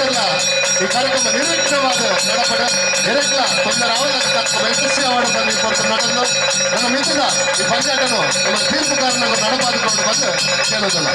ಮಾತೆರ್ಲ ಈ ಕಾರ್ಯಕ್ರಮ ನಿರ್ವಿಘ್ನವಾದ ನಡಪಡ, ಎರೆಕ್ಲ ತೊಂದರೆ ಆವಲ್ಲ, ಕಾರ್ಯಕ್ರಮ ಯಶಸ್ವಿ ಆವಡ ಬಂದು ಕೊಡ್ತು ನಡೆದು ನನ್ನ ಮಿತ್ರ ಈ ಪಂಚಾಯತನು ನಮ್ಮ ತೀರ್ಪುಗಾರನ ನಡಪಾದುಕೊಂಡು ಬಂದು ಕೇಳುವುದಿಲ್ಲ.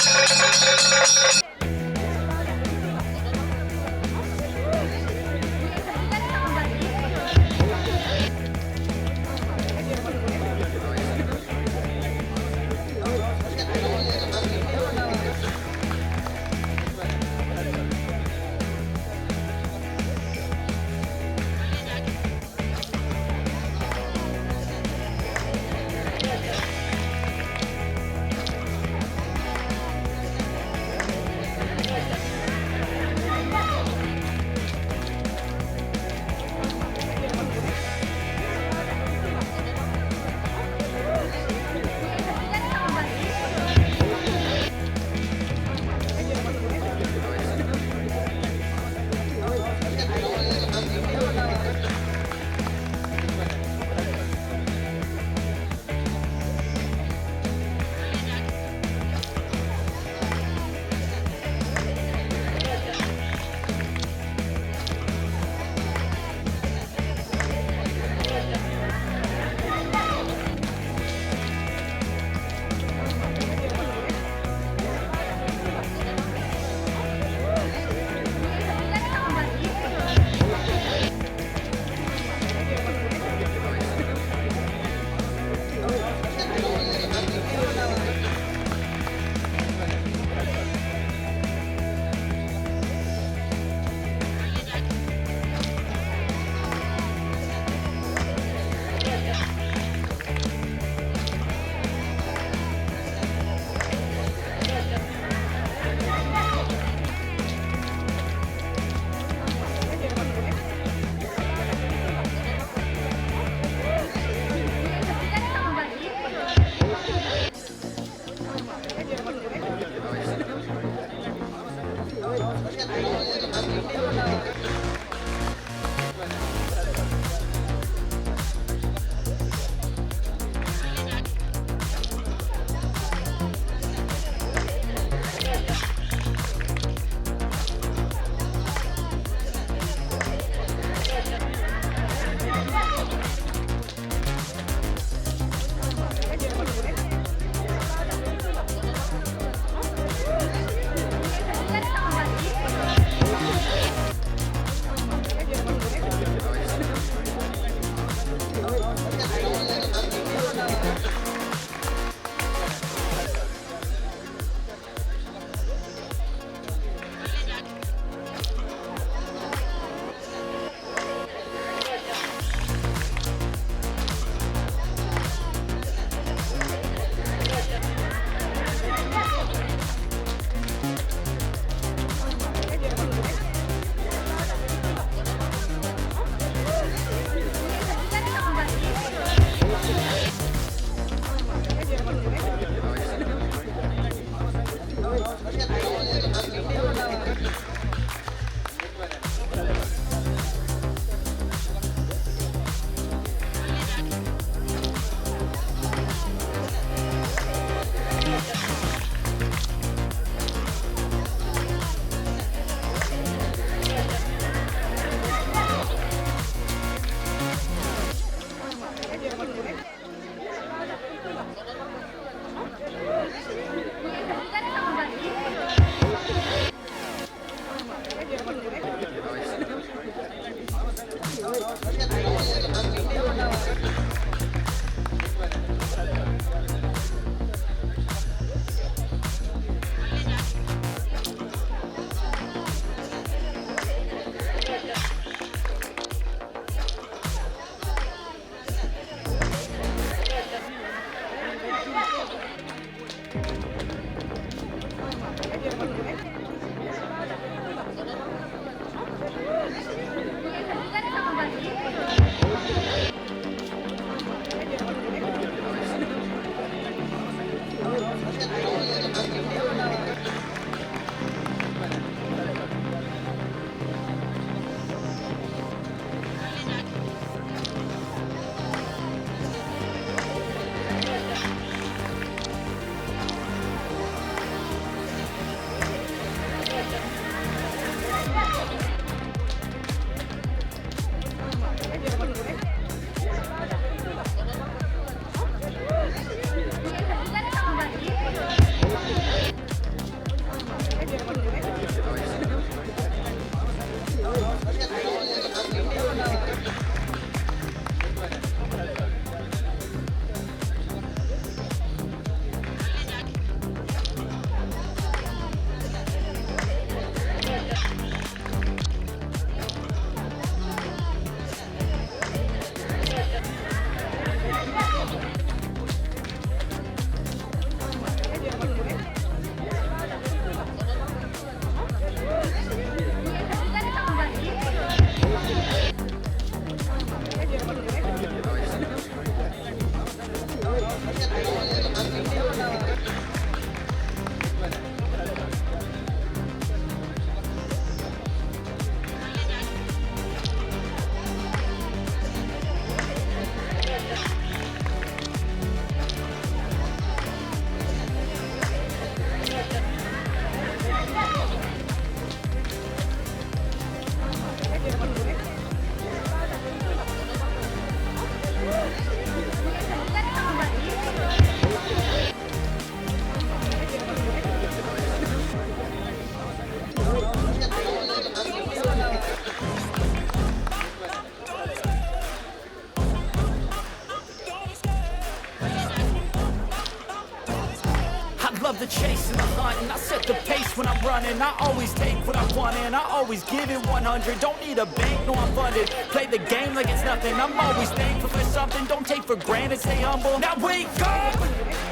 I love the chase and the hunt, and I set the pace when I'm running. I always take what I want and I always give it 100. Don't need a bank, no, I'm funded. Play the game like it's nothing. I'm always thankful for something. Don't take for granted, stay humble. Now wake up!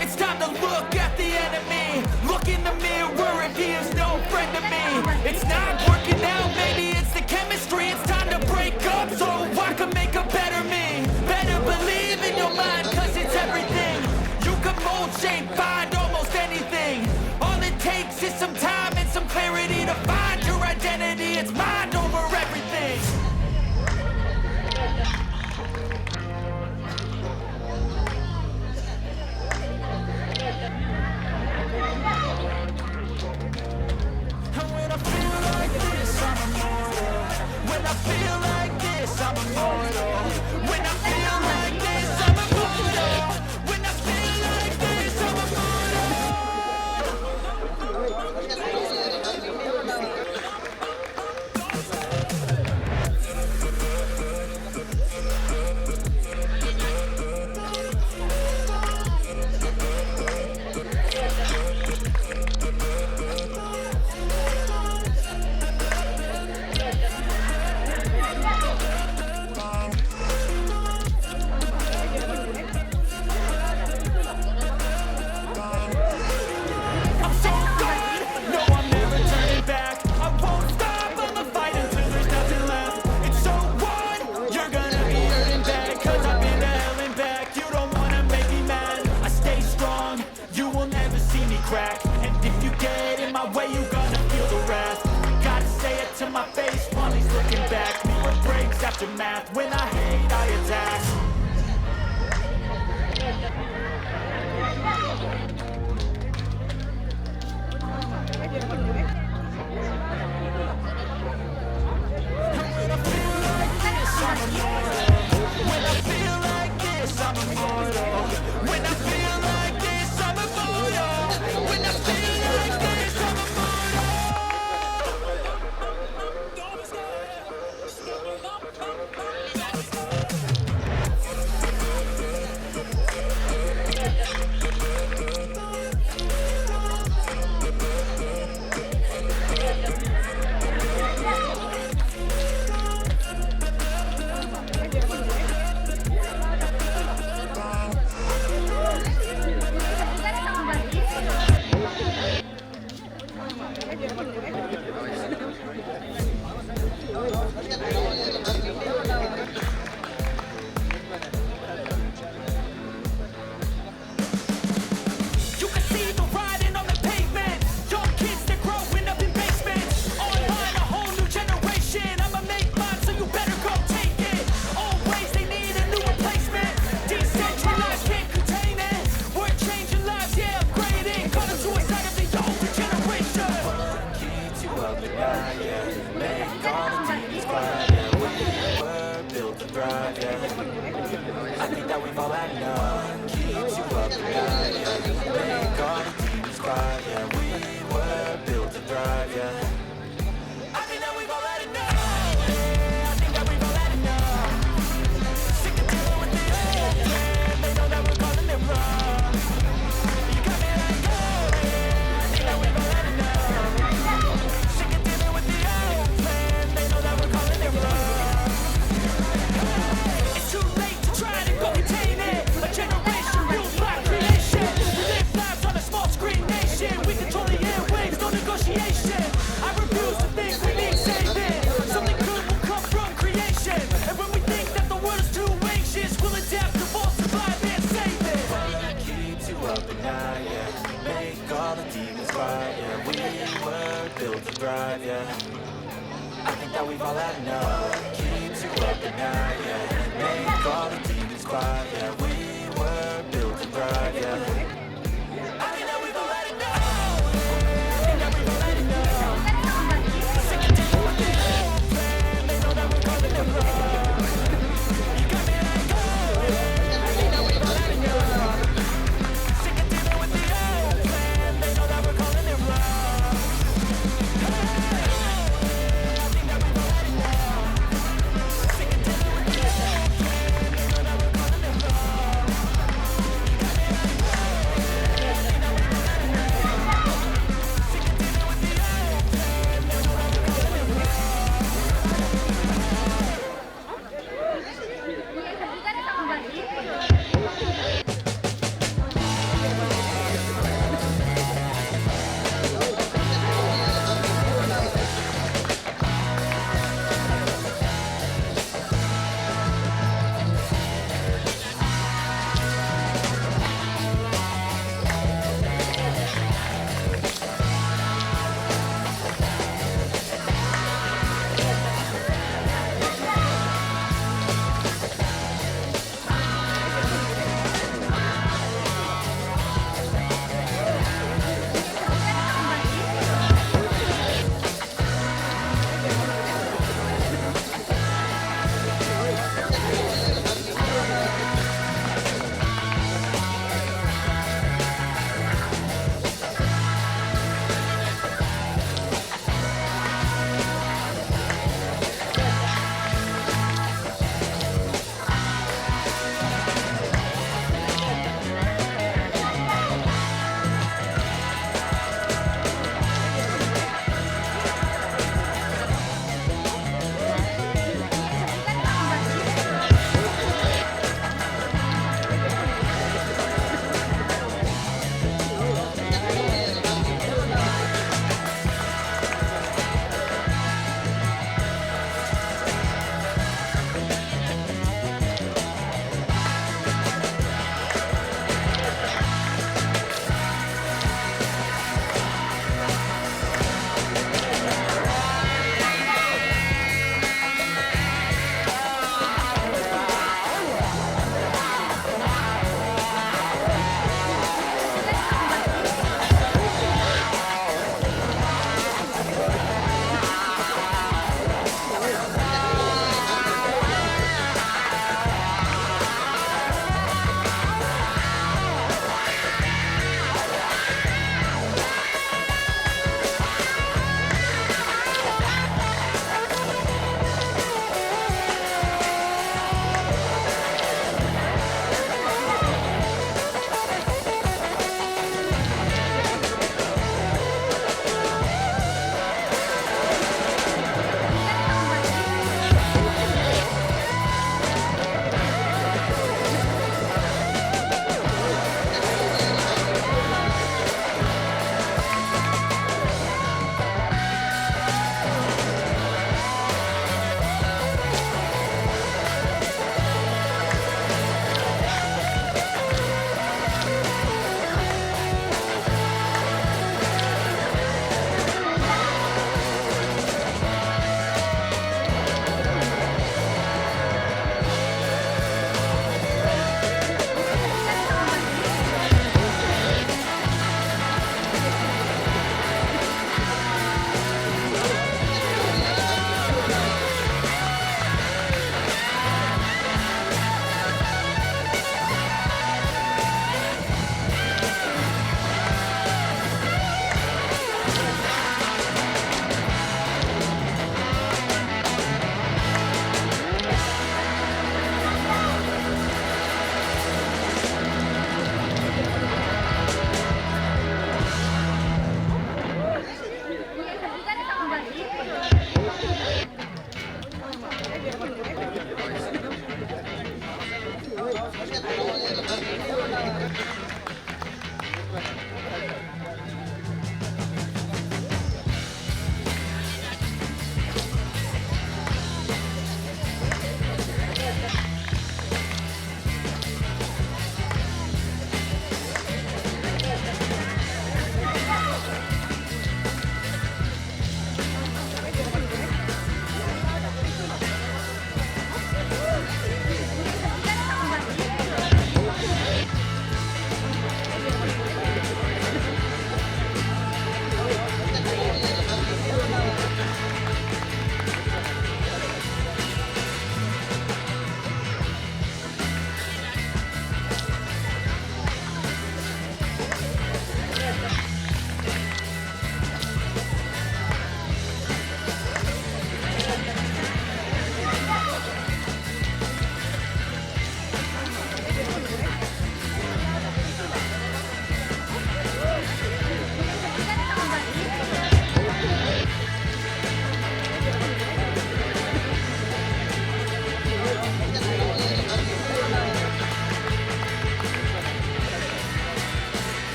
It's time to look at the enemy. Look in the mirror if he is no friend to me. It's not working out, maybe it's the chemistry. It's time to break up so I can make a better me. Better believe in your mind, 'cause it's everything. You can mold, shape, find almost anything. All it takes is some time and some clarity to find your identity. It's mind over everything. And when I feel like this, I'm immortal. When I feel like this, I'm immortal. When I feel like this, I'm immortal. When I feel like this, I'm immortal. I'm so good, no, I'm never turning back. I won't stop, I'ma fight until there's nothing left. It's so on, you're gonna be hurting bad. 'Cause I've been to hell and back. You don't wanna make me mad. I stay strong, you will never see me crack. And if you get in my way, you gonna feel the wrath. Gotta say it to my face while he's looking back. Mirror breaks after math. When I hate, I attack. When I feel like this, I'm immortal. When I feel like this, I'm immortal. When I feel like this, I'm immortal. When I feel like this, I'm immortal. up at night, yeah. Make all the demons quiet, yeah. We were built to thrive, yeah. I think that we've all had enough. Keeps you up at night, yeah. Make all the demons quiet, yeah. We were built to thrive, yeah. I think that we've all had enough. I think that we've all had enough. Sick of dealing with the old plan. They know that we're calling it wrong. You got me like, oh, I think that we've all had enough. Sick of dealing with the old plan. They know that we're calling it wrong. I think that we've all had enough. Sick of dealing with the old plan. They know that we're calling it wrong. You got me like, oh, I think that we've all had enough. Sick of dealing with the old plan. They know that we're calling it wrong.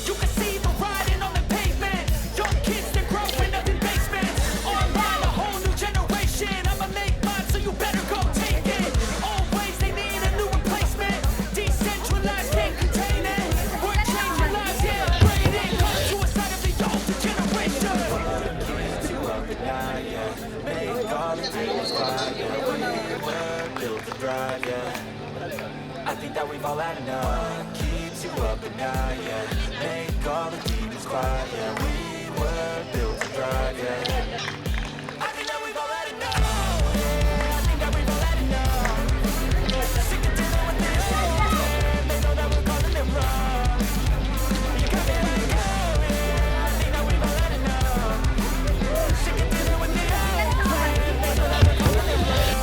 You can see the writing on the pavement. Young kids, they're growing up in basements. Online, a whole new generation. I'ma make mine, so you better go take it. Always, they need a new replacement. Decentralized, can't contain it. We're changing lives, yeah, upgrade it. Come to a side of the older generation. Keeps you up at night, yeah. Make all the demons quiet, yeah. We were built to thrive, yeah. I think that we've all had enough. Keeps you up at night, yeah. Make all the demons quiet, yeah. We were built to thrive, yeah. I think that we've all had enough. Yeah, I think that we've all had enough. Sick of dealing with this. Yeah, they know that we're calling it wrong. You got me like, oh yeah. I think that we've all had enough. Sick of dealing with the old plan. They know that we're calling it wrong.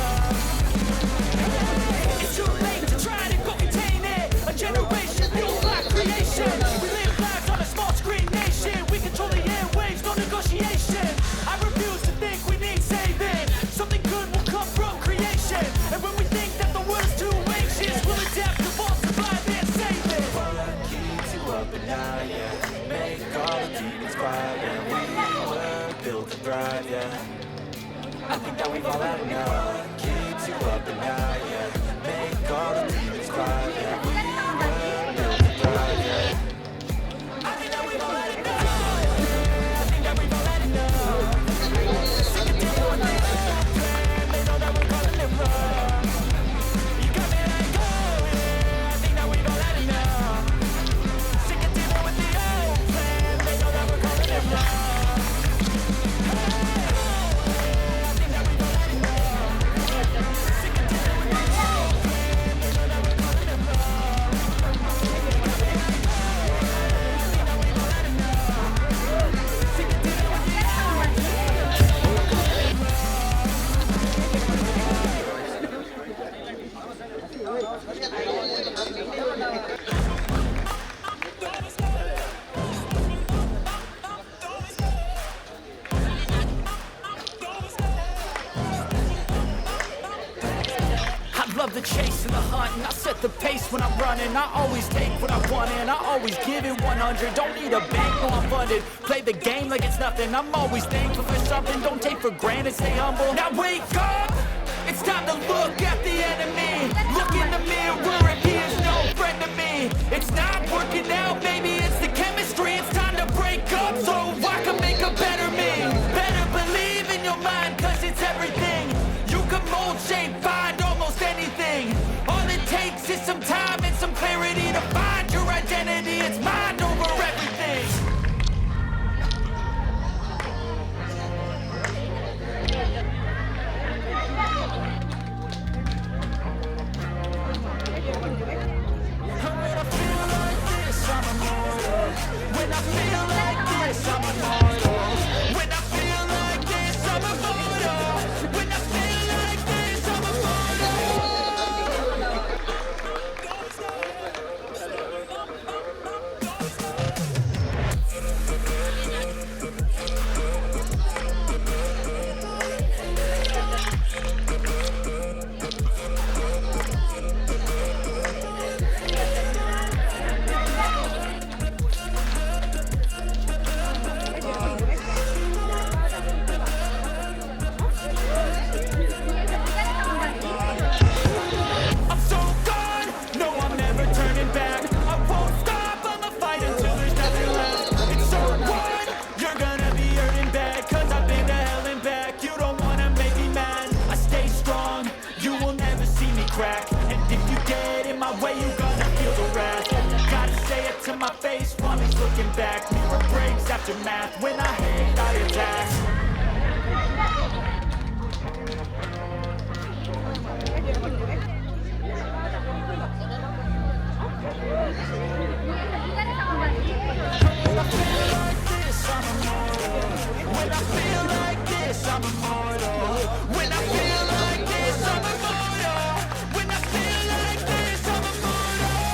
It's too late to try to go contain it. A generation fueled by creation. We live lives on a small screen nation. We control the airwaves, no negotiation. I refuse to think we need saving. Something good will come from creation. And when we think that the world's too anxious, we'll adapt, evolve, survive, and save it. What keeps you up at night, yeah. Make all the demons quiet, yeah. We were built to thrive, yeah. I think that we've all had enough. Keeps you up at night, yeah. Make all the demons quiet, yeah. We were built to thrive, yeah. I think that we've all had enough. Yeah, I think that we've all had enough. Sick of dealing with the old plan. They know that we're calling it wrong. You got me like, oh yeah. I think that we've all had enough. Sick of dealing with the old plan. They know that we're calling it wrong. Hey, I think that we've all had enough. Sick of dealing with the old plan. They know that we're calling it wrong. I love the chase and the hunt, and I set the pace when I'm running. I always take what I want, and I always give it 100. Don't need a bank, no, I'm funded. Play the game like it's nothing. I'm always thankful for something. Don't take for granted, stay humble. Now wake up! It's time to look at the enemy. Look in the mirror if he is no friend to me. feel like this, I'm immortal. When I feel like this, I'm immortal. When I feel like this, I'm immortal. I'm so gone, no I'm never turning back. I won't stop, I'ma fight until there's nothing left. It's so on, you're gonna be hurting bad. 'Cause I've been to hell and back. You don't wanna make me mad, I stay strong. You will never see me crack. And if you get in my way, you gonna feel the wrath. Gotta say it to my face while he's looking back. Mirror breaks after math, when I hate, I attack. When I feel like this, I'm immortal. When I feel like this, I'm immortal. When I feel like this, I'm immortal.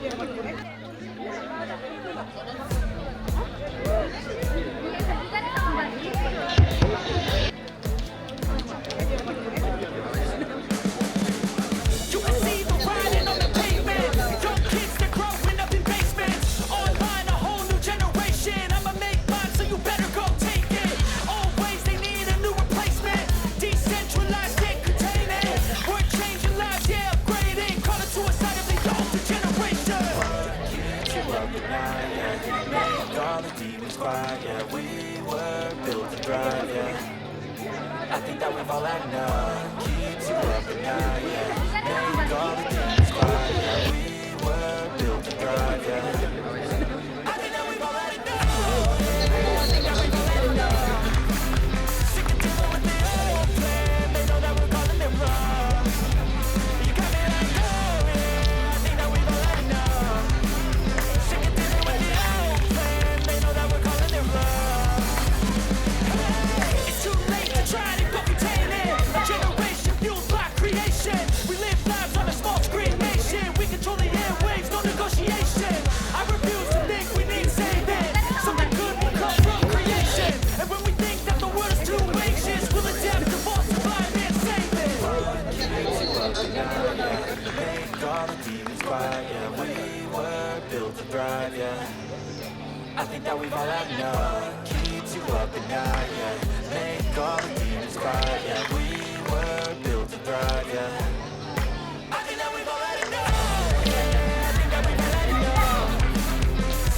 You can see the writing on the pavement. Young kids, they're growing up in basements. Online, a whole new generation. I'ma make mine, so you better go take it. Always, they need a new replacement. Decentralized, can't contain it. We're changing lives, yeah, upgrading. Call it suicide of the older generation. Keeps you up at night, yeah. Make all the demons quiet, yeah. We were built to thrive, yeah. I think that we've all had enough. Keeps you up at night, yeah. Make all the demons quiet, yeah. We were built to thrive, yeah. I think that we've all had enough. Yeah, I think that we've all had enough. Sick of dealing with the old plan. They know that we're calling it wrong. You got me like, oh yeah. I think that we've all had enough. Sick of dealing with the old plan. They know that we're calling it wrong. It's too late to try to go contain it. A generation fueled by creation. We live lives on a small screen nation. We control the airwaves, no negotiation. I refuse to think we need saving. Something good will come from creation. And when we think that the world is too anxious, we'll adapt to fall, survive, and save it. Keeps you up at night, yeah. Make all the demons quiet, yeah. We were built to thrive, yeah. I think that we've all had enough. Keeps you up at night, yeah. Make all the demons quiet, yeah. We were built to thrive, yeah. I think that we've all had enough. Yeah, I think that we've all had enough.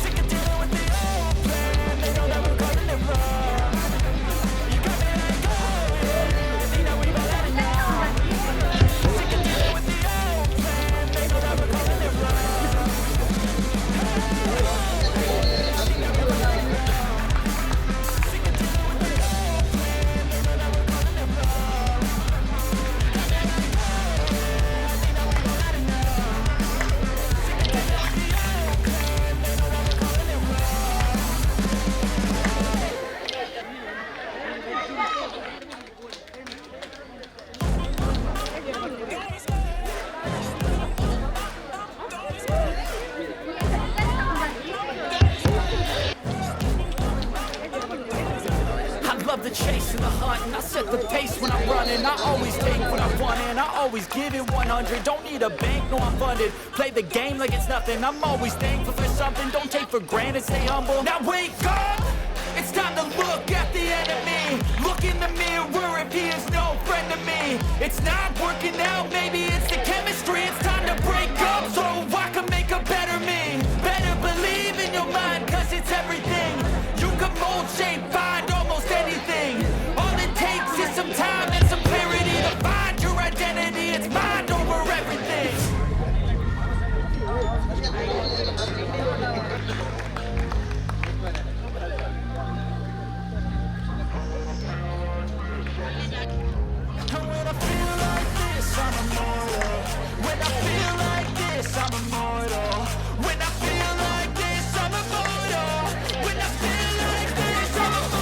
Sick of dealing with the old plan. They know that we're calling it wrong. You got me like, oh yeah. I think that we've all had enough. Sick of dealing with the old plan. They know that we're calling it wrong. I love the chase and the hunt, and I set the pace when I'm running. I always take what I want, and I always give it 100. Don't need a bank, no, I'm funded. Play the game like it's nothing. I'm always thankful for something. Don't take for granted, stay humble. Now wake up! It's time to look at the enemy. Look in the mirror if he is no friend to me. It's not working out, maybe it's the chemistry. It's time to break up so I can make a better me. Better believe in your mind, cause it's everything. You can mold, shape, find almost anything. All it takes is some time and some clarity to find your identity. It's mind over everything. And when I feel like this, I'm immortal. When I feel like this, I'm immortal. When I feel like this, I'm immortal. When I feel like this, I'm immortal.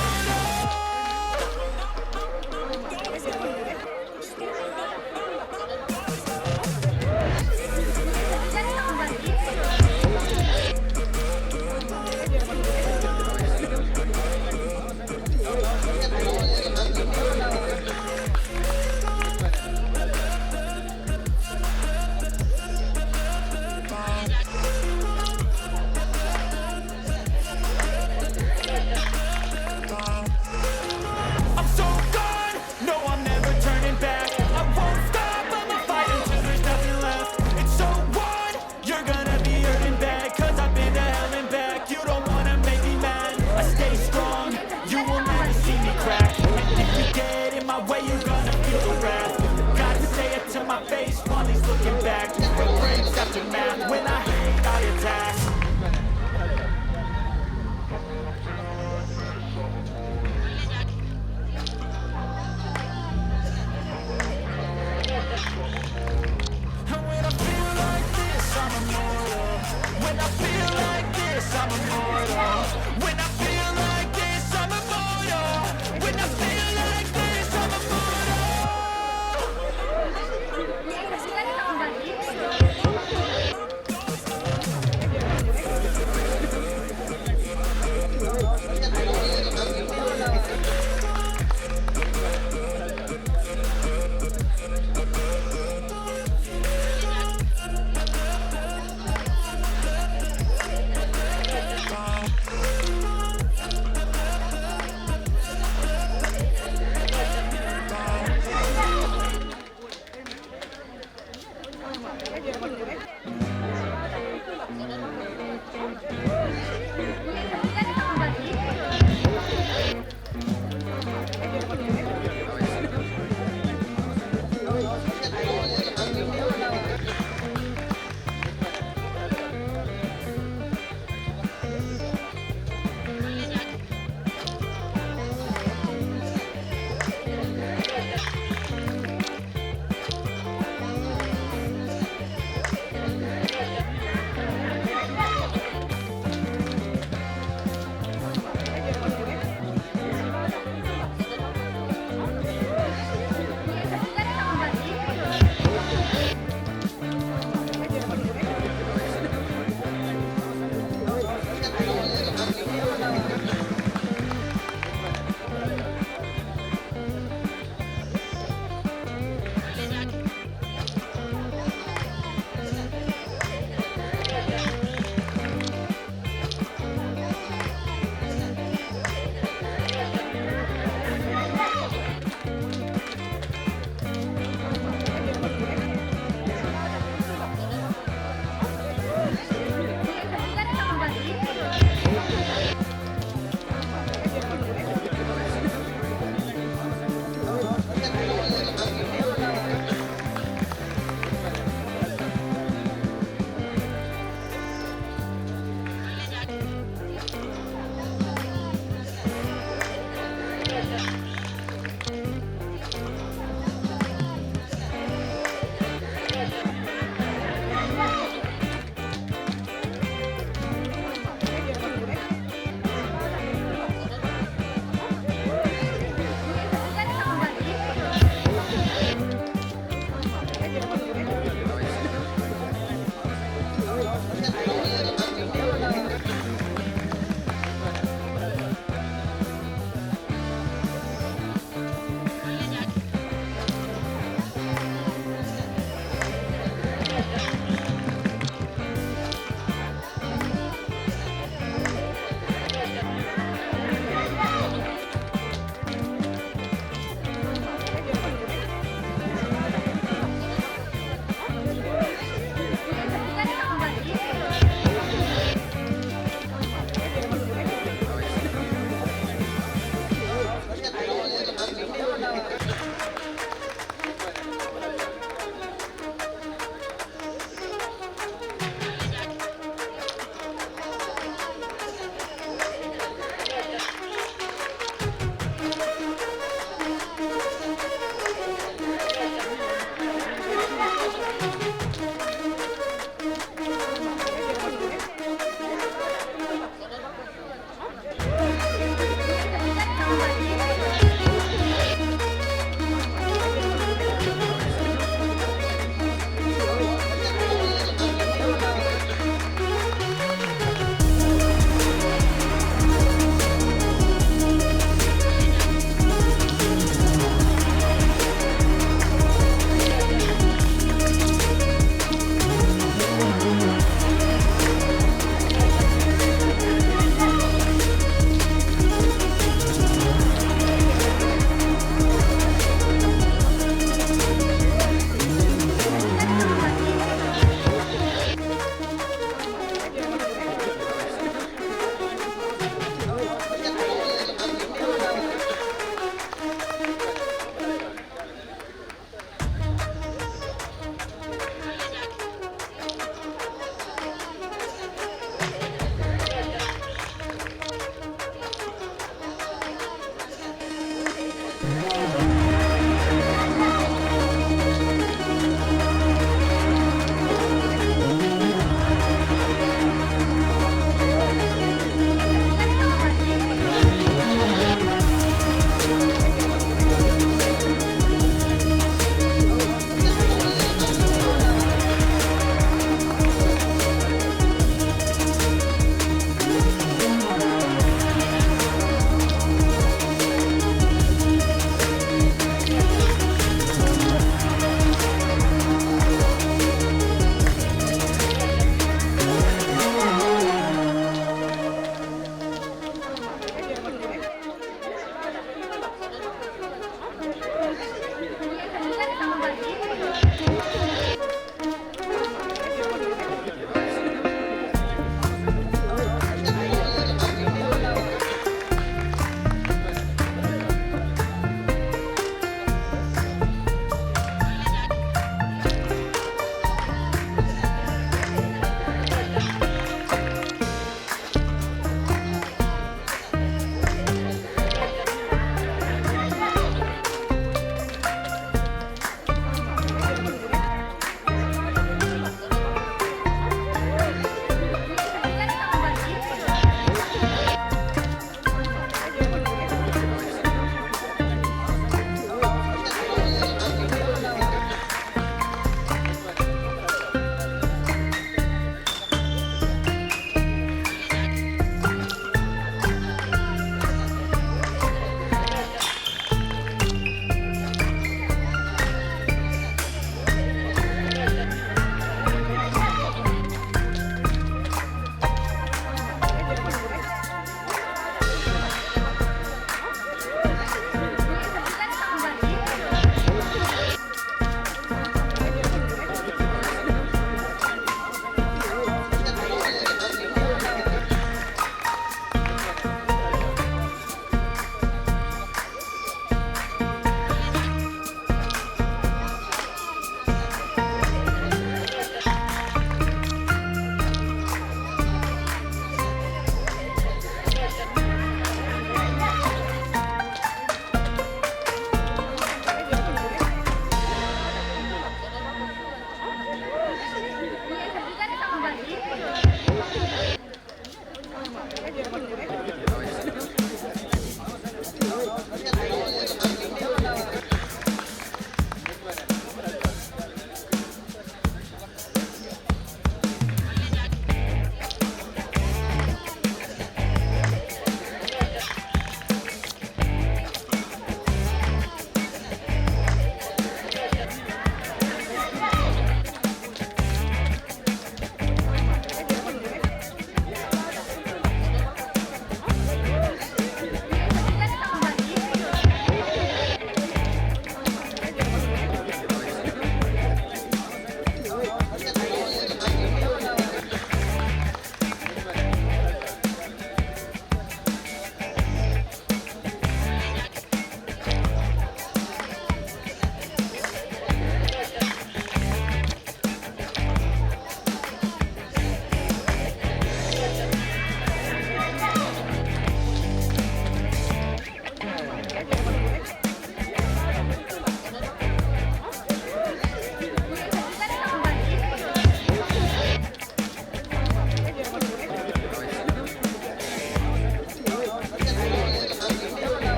I'm so gone, no I'm never turning back. I won't stop, I'ma fight until there's nothing left. It's so on, you're gonna be hurting bad. Cause I've been to hell and back, you don't wanna make me mad. I stay strong, you will never see me crack. And if you get in my way, you're gonna feel the wrath. Gotta say it to my face while he's looking back. Breaks after math, when I hate, I attack. And when I feel like this, I'm immortal. When I feel like this, I'm immortal. When I feel like this, I'm immortal. When I feel like this, I'm immortal.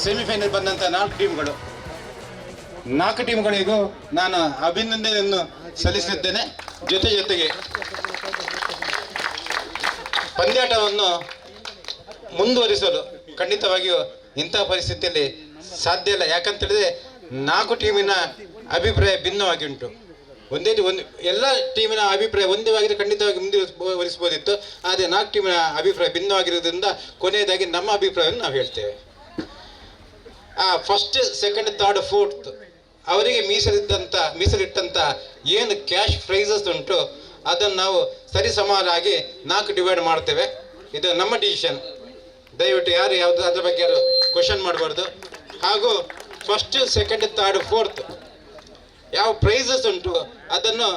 Semifinal ಬಂದಂಥ ನಾಲ್ಕು ಟೀಮ್ಗಳು, ನಾಲ್ಕು ಟೀಮ್ಗಳಿಗೂ ನಾನು ಅಭಿನಂದನೆಯನ್ನು ಸಲ್ಲಿಸುತ್ತೇನೆ. ಜೊತೆ ಜೊತೆಗೆ ಪಂದ್ಯಾಟವನ್ನು ಮುಂದುವರಿಸಲು ಖಂಡಿತವಾಗಿಯೂ ಇಂಥ ಪರಿಸ್ಥಿತಿಯಲ್ಲಿ ಸಾಧ್ಯ ಇಲ್ಲ. ಯಾಕಂತೇಳಿದ್ರೆ ನಾಲ್ಕು ಟೀಮಿನ ಅಭಿಪ್ರಾಯ ಭಿನ್ನವಾಗಿ ಉಂಟು. ಒಂದೇ ಒಂದು ಎಲ್ಲ ಟೀಮಿನ ಅಭಿಪ್ರಾಯ ಒಂದೇ ಆಗಿದ್ರೆ ಖಂಡಿತವಾಗಿ ಮುಂದುವರಿಸ್ಬೋದಿತ್ತು. ಆದರೆ ನಾಲ್ಕು ಟೀಮಿನ ಅಭಿಪ್ರಾಯ ಭಿನ್ನವಾಗಿರುವುದರಿಂದ ಕೊನೆಯದಾಗಿ ನಮ್ಮ ಅಭಿಪ್ರಾಯವನ್ನು ನಾವು ಹೇಳ್ತೇವೆ. ಆ ಫಸ್ಟ್, ಸೆಕೆಂಡ್, ಥರ್ಡ್, ಫೋರ್ತ್ ಅವರಿಗೆ ಮೀಸಲಿಟ್ಟಂಥ ಏನು ಕ್ಯಾಶ್ ಪ್ರೈಸಸ್ ಉಂಟು, ಅದನ್ನು ನಾವು ಸರಿಸಮಾನಾಗಿ ನಾಲ್ಕು ಡಿವೈಡ್ ಮಾಡ್ತೇವೆ. ಇದು ನಮ್ಮ ಡಿಸಿಷನ್. ದಯವಿಟ್ಟು ಯಾರು ಯಾವುದು ಅದ್ರ ಬಗ್ಗೆ ಯಾರು ಕ್ವಶನ್ ಮಾಡಬಾರ್ದು. ಹಾಗೂ ಫಸ್ಟ್, ಸೆಕೆಂಡ್, ಥರ್ಡ್, ಫೋರ್ತ್ ಯಾವ ಪ್ರೈಸಸ್ ಉಂಟು, ಅದನ್ನು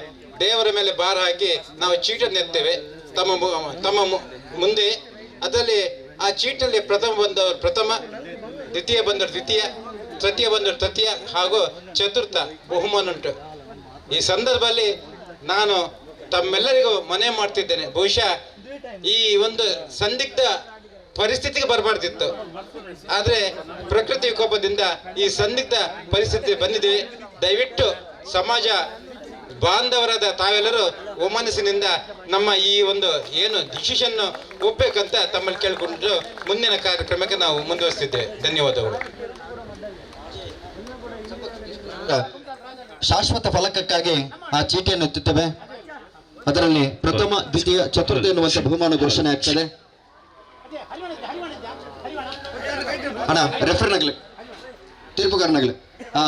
ದೇವರ ಮೇಲೆ ಭಾರ ಹಾಕಿ ನಾವು ಚೀಟನ್ನು ಎತ್ತೇವೆ ತಮ್ಮ ತಮ್ಮ ಮುಂದೆ. ಅದರಲ್ಲಿ ಆ ಚೀಟಲ್ಲಿ ಪ್ರಥಮ ಬಂದವರು ಪ್ರಥಮ, ದ್ವಿತೀಯ ಬಂದವರು ದ್ವಿತೀಯ, ತೃತೀಯ ಬಂದವರು ತೃತೀಯ ಹಾಗೂ ಚತುರ್ಥ ಬಹುಮಾನ ಉಂಟು. ಈ ಸಂದರ್ಭದಲ್ಲಿ ನಾನು ತಮ್ಮೆಲ್ಲರಿಗೂ ಮನವಿ ಮಾಡ್ತಿದ್ದೇನೆ. ಬಹುಶಃ ಈ ಒಂದು ಸಂದಿಗ್ಧ ಪರಿಸ್ಥಿತಿಗೆ ಬರಬಾರ್ದಿತ್ತು, ಆದರೆ ಪ್ರಕೃತಿ ವಿಕೋಪದಿಂದ ಈ ಸಂದಿಗ್ಧ ಪರಿಸ್ಥಿತಿ ಬಂದಿದೆ. ದಯವಿಟ್ಟು ಸಮಾಜ ಬಾಂಧವರಾದ ತಾವೆಲ್ಲರೂ ಒಮ್ಮನಸ್ಸಿನಿಂದ ನಮ್ಮ ಈ ಒಂದು ಏನು ಡಿಸಿಷನ್ ಒಪ್ಪಬೇಕಂತ ತಮ್ಮಲ್ಲಿ ಕೇಳಿಕೊಂಡು ಮುಂದಿನ ಕಾರ್ಯಕ್ರಮಕ್ಕೆ ನಾವು ಮುಂದುವರಿಸ್ತಿದ್ದೇವೆ. ಧನ್ಯವಾದಗಳು. ಶಾಶ್ವತ ಫಲಕಕ್ಕಾಗಿ ಆ ಚೀಟಿಯನ್ನು ಎತ್ತುತ್ತೇವೆ. ಅದರಲ್ಲಿ ಪ್ರಥಮ, ದ್ವಿತೀಯ, ಚತುರ್ಥ ಎನ್ನುವಂತ ಬಹುಮಾನ ಘೋಷಣೆ ಆಗ್ತದೆ. ಅಣ್ಣ, ರೆಫರ್ನಾಗ್ಲಿ, ತೀರ್ಪುಗಾರನಾಗ್ಲಿ, ಆ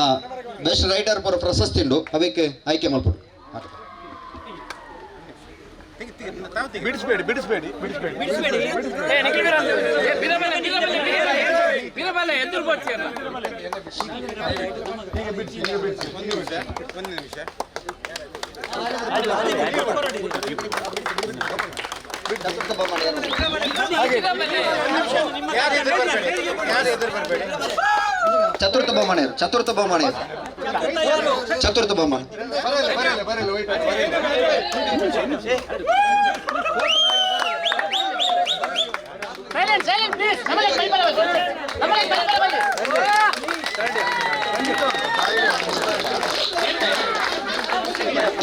ಬೆಸ್ಟ್ ರೈಡರ್ ಬರೋ ಪ್ರಶಸ್ತಿ ಉಂಟು, ಅವಕ್ಕೆ ಆಯ್ಕೆ ಮಾಡ್ಬೋದು. ಬಿಡಿಸ್ಬೇಡಿ, ಬಿಡಿಸ್ಬೇಡಿ, ಬಿಡಿಸ್ಬೇಡಿ. ಈಗ ಬಿಡಿಸಿ, ಈಗ ಬಿಡಿಸಿ. ಒಂದು ನಿಮಿಷ, ಒಂದು ನಿಮಿಷ. ಯಾರು ಎದುರು ಬರಬೇಡಿ, ಯಾರು ಎದುರು ಬರಬೇಡಿ. ಚತುರ್ಥ ಬಹುಮಾನ ಯಾರು? ಚತುರ್ಥ ಬಹುಮಾನ ಯಾರು? ಚತುರ್ಥ ಬಹುಮಾನ. ಬರಲ್ಲ, ಬರಲ್ಲ, ಬರಲ್ಲ, wait ಮಾಡಿ, ಬರಲ್ಲ. Silent, silent please. ನಮ್ಮಲ್ಲಿ ಬೈ ಬಲ ಬನ್ನಿ, ನಮ್ಮಲ್ಲಿ ಬೈ ಬಲ ಬನ್ನಿ.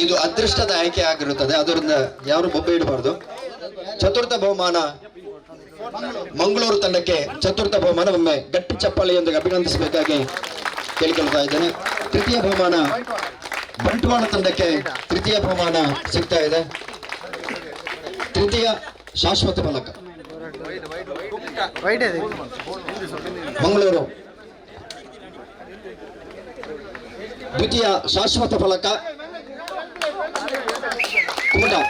ಇದು ಅದೃಷ್ಟದ ಆಯ್ಕೆ ಆಗಿರುತ್ತದೆ, ಅದರಿಂದ ಯಾರು ಬೊಬ್ಬೆ ಇಡಬಾರ್ದು. ಚತುರ್ಥ ಬಹುಮಾನ ಮಂಗಳೂರು ತಂಡಕ್ಕೆ. ಚತುರ್ಥ ಬಹುಮಾನ ಒಮ್ಮೆ ಗಟ್ಟಿ ಚಪ್ಪಾಳೆಯೊಂದಿಗೆ ಅಭಿನಂದಿಸಬೇಕಾಗಿ ಕೇಳಿಕೊಳ್ತಾ ಇದ್ದೇನೆ. ತೃತೀಯ ಬಹುಮಾನ ಬಂಟ್ವಾಳ ತಂಡಕ್ಕೆ ತೃತೀಯ ಬಹುಮಾನ ಸಿಗ್ತಾ ಇದೆ. ತೃತೀಯ ಶಾಶ್ವತ ಫಲಕ ಮಂಗಳೂರು. ದ್ವಿತೀಯ ಶಾಶ್ವತ ಫಲಕ ಕುಮಟಾ.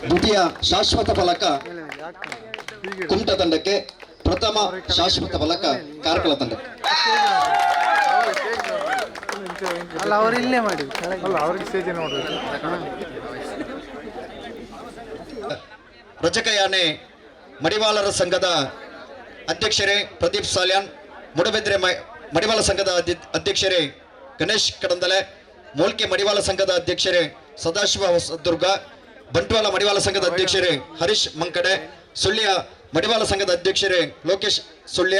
ದ್ವಿತೀಯ ಶಾಶ್ವತ ಫಲಕ ಕುಮಟಾ ತಂಡಕ್ಕೆ. ಪ್ರಥಮ ಶಾಶ್ವತ ಫಲಕ ಕಾರ್ಕಳ ತಂಡಕ್ಕೆ. ಅಲ್ಲ, ಅವ್ರು ಇಲ್ಲೇ ಮಾಡಿ. ಅಲ್ಲ, ಅವ್ರಿಗೆ ಸ್ಟೇಜ್ ನೋಡ್ಬೇಕು. ರಜಕಯಾನೆ ಮಡಿವಾಳರ ಸಂಘದ ಅಧ್ಯಕ್ಷರೇ ಪ್ರದೀಪ್ ಸಾಲ್ಯಾನ್, ಮೂಡಬಿದ್ರೆ ಮಡಿವಾಳ ಸಂಘದ ಅಧ್ಯಕ್ಷರೇ ಗಣೇಶ್ ಕಡಂದಲೆ, ಮೂಲ್ಕಿ ಮಡಿವಾಳ ಸಂಘದ ಅಧ್ಯಕ್ಷರೇ ಸದಾಶಿವ ಹೊಸದುರ್ಗ, ಬಂಟ್ವಾಳ ಮಡಿವಾಳ ಸಂಘದ ಅಧ್ಯಕ್ಷರೇ ಹರೀಶ್ ಮಂಕಡೆ, ಸುಳ್ಯ ಮಡಿವಾಳ ಸಂಘದ ಅಧ್ಯಕ್ಷರೇ ಲೋಕೇಶ್ ಸುಳ್ಯ,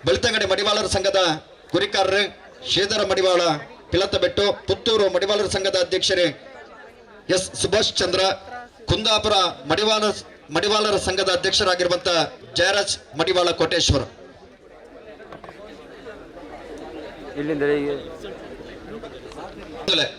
ಬೆಳ್ತಂಗಡಿ ಮಡಿವಾಳರ ಸಂಘದ ಗುರಿಕಾರರು ಶ್ರೀಧರ ಮಡಿವಾಳ ಪಿಲತಬೆಟ್ಟು, ಪುತ್ತೂರು ಮಡಿವಾಳರ ಸಂಘದ ಅಧ್ಯಕ್ಷರೇ ಎಸ್ ಸುಭಾಷ್ ಚಂದ್ರ, ಕುಂದಾಪುರ ಮಡಿವಾಳರ ಸಂಘದ ಅಧ್ಯಕ್ಷರಾಗಿರುವಂತಹ ಜಯರಾಜ್ ಮಡಿವಾಳ ಕೋಟೇಶ್ವರ.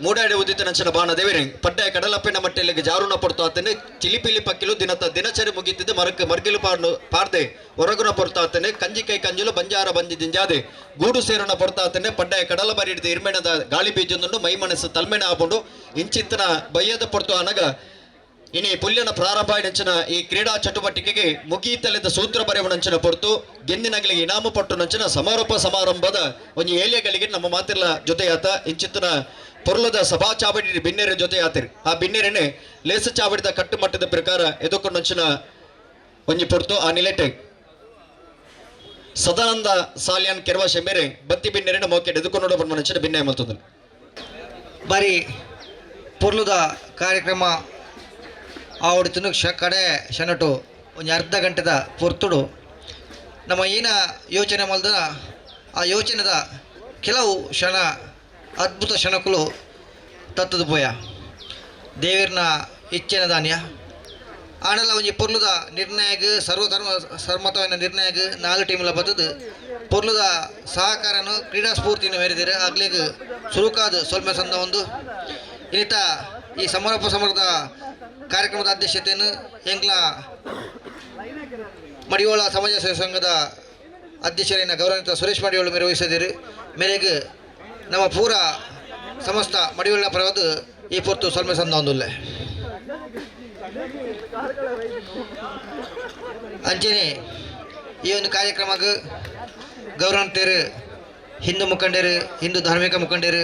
ಮೂಡಾಡಿ ಉದಿತ ನಂಚನ ಬಾಣ ದೇವರೇ ಪಡ್ಡಾಯ ಕಡಲಪ್ಪಿನ ಮಟ್ಟೆಲ್ಲಿಗೆ ಜಾರುಣ ಪೊರ್ತಾತನೆ ಚಿಲಿಪಿಲಿ ಪಕ್ಕಿಲು ದಿನತ ದಿನಚರಿ ಮುಗಿತಿದ್ದು ಮರಕ್ ಮರ್ಗಿಲು ಪಾಡ್ನು ಪಾರ್ದೆ ಹೊರಗುನ ಪೊರ್ತಾತನೆ ಕಂಜಿಕೈ ಕಂಜಲು ಬಂಜಾರ ಬಂಜಿ ದಿಂಜಾದೆ ಗೂಡು ಸೇರಣ ಪೊರ್ತಾತನೆ ಪಡ್ಡಾಯ ಕಡಲ ಬರಿ ಹಿಡಿದು ಇರ್ಮೆಣದ ಗಾಳಿ ಬೀಜೊಂದುಂಡು ಮೈ ಮನಸ್ಸು ತಲ್ಮೆಣ ಆಪುಂಡು ಇಂಚಿತ್ತನ ಬಯ್ಯದ ಪೊರ್ತು ಅನಗ ಇನಿ ಪುಲ್ಯನ ಪ್ರಾರಂಭ ನಂಚಿನ ಈ ಕ್ರೀಡಾ ಚಟುವಟಿಕೆಗೆ ಮುಗಿಯಿತಲೆದ ಸೂತ್ರ ಬರೆಯುವ ಪೊರ್ತು ಗೆಂದಿನಗಳಿಗೆ ಇನಾಮು ಪಟ್ಟು ನಂಚಿನ ಸಮಾರೋಪ ಸಮಾರಂಭದ ಒಂದು ಏಲಿಯಗಳಿಗೆ ನಮ್ಮ ಮಾತಿಲ್ಲ ಜೊತೆಯಾತ ಇಂಚಿತ್ತನ ಪೊರ್ಲದ ಸಭಾ ಚಾವಡಿ ಬಿನ್ನೆರ ಜೊತೆ ಆತಿರಿ. ಆ ಬಿನ್ನೆರನೆ ಲೇಸ ಚಾವಡಿದ ಕಟ್ಟುಮಟ್ಟದ ಪ್ರಕಾರ ಎದುಕೊಂಡು ನಂಚಿನ ಒಂಜಿ ಪೊರ್ತು ಆ ನಿಲೆಟೆ ಸದಾನಂದ ಸಾಲಿಯಾನ್ ಕೆರವ ಶೆಂಬೇರೆ ಬತ್ತಿ ಬಿನ್ನೆರನ ಮೋಕೆ ಎದುಕೊಂಡು ಬಂದ ನಂಚಿನ ಬಿನ್ನೆ ಮಲ್ತದ. ಬಾರಿ ಪೊರ್ಲುದ ಕಾರ್ಯಕ್ರಮ ಆವಡಿತನು ಕಡೆ ಶನಟು ಒಂಜಿ ಅರ್ಧ ಗಂಟೆದ ಪೊರ್ತುಡು ನಮ್ಮ ಏನ ಯೋಚನೆ ಮಲ್ದನ ಆ ಯೋಚನೆದ ಕೆಲವು ಕ್ಷಣ ಅದ್ಭುತ ಕ್ಷಣಕ್ಕೂ ತತ್ತದ ಪೋಯ ದೇವಿರ್ನ ಇಚ್ಛೆನ ದಾನ್ಯ ಆಂಡಲ ಒಂಜಿ ಪೊರ್ಲುದ ನಿರ್ಣಯಗ್ ಸರ್ವಧರ್ಮ ಸರ್ಮತವನ್ನ ನಿರ್ಣಯಗ್ ನಾಲ್ ಟೀಮ್ಲ ಬತ್ತದು ಪೊರ್ಲುದ ಸಹಕಾರನು ಕ್ರೀಡಾ ಸ್ಫೂರ್ತಿನ ಮೇರಿದಿರು ಅಗ್ಲಿಗ್ ಸುರುಕಾದ ಸೊಲ್ಮೆ ಸಂದ ಒಂದು ಇನ್ನಿತ ಈ ಸಮಾರೋಪ ಸಮರದ ಕಾರ್ಯಕ್ರಮದ ಅಧ್ಯಕ್ಷತೆಯನ್ನು ಎಂಕ್ಲ ಮಡಿವಾಳ ಸಮಾಜ ಸೇವಾ ಸಂಘದ ಅಧ್ಯಕ್ಷರಾದ ಗೌರವಾನ್ವಿತ ಸುರೇಶ್ ಮಡಿವಾಳ ಮೇರೆ ವಹಿಸಿದಿರು. ಮೇರೆಗೆ ನಮ್ಮ ಪೂರ ಸಮಸ್ತ ಮಡಿವಾಳ ಪರವಾದ ಈ ಪೊರ್ತು ಸೊಲ್ಮೆ ಸಂದ ಒಂದುಲ್ಲೆ. ಅಂಚನೆ ಈ ಒಂದು ಕಾರ್ಯಕ್ರಮಕ್ಕೆ ಗೌರವಾನ್ವಿತರು ಹಿಂದೂ ಮುಖಂಡರು, ಹಿಂದೂ ಧಾರ್ಮಿಕ ಮುಖಂಡರು,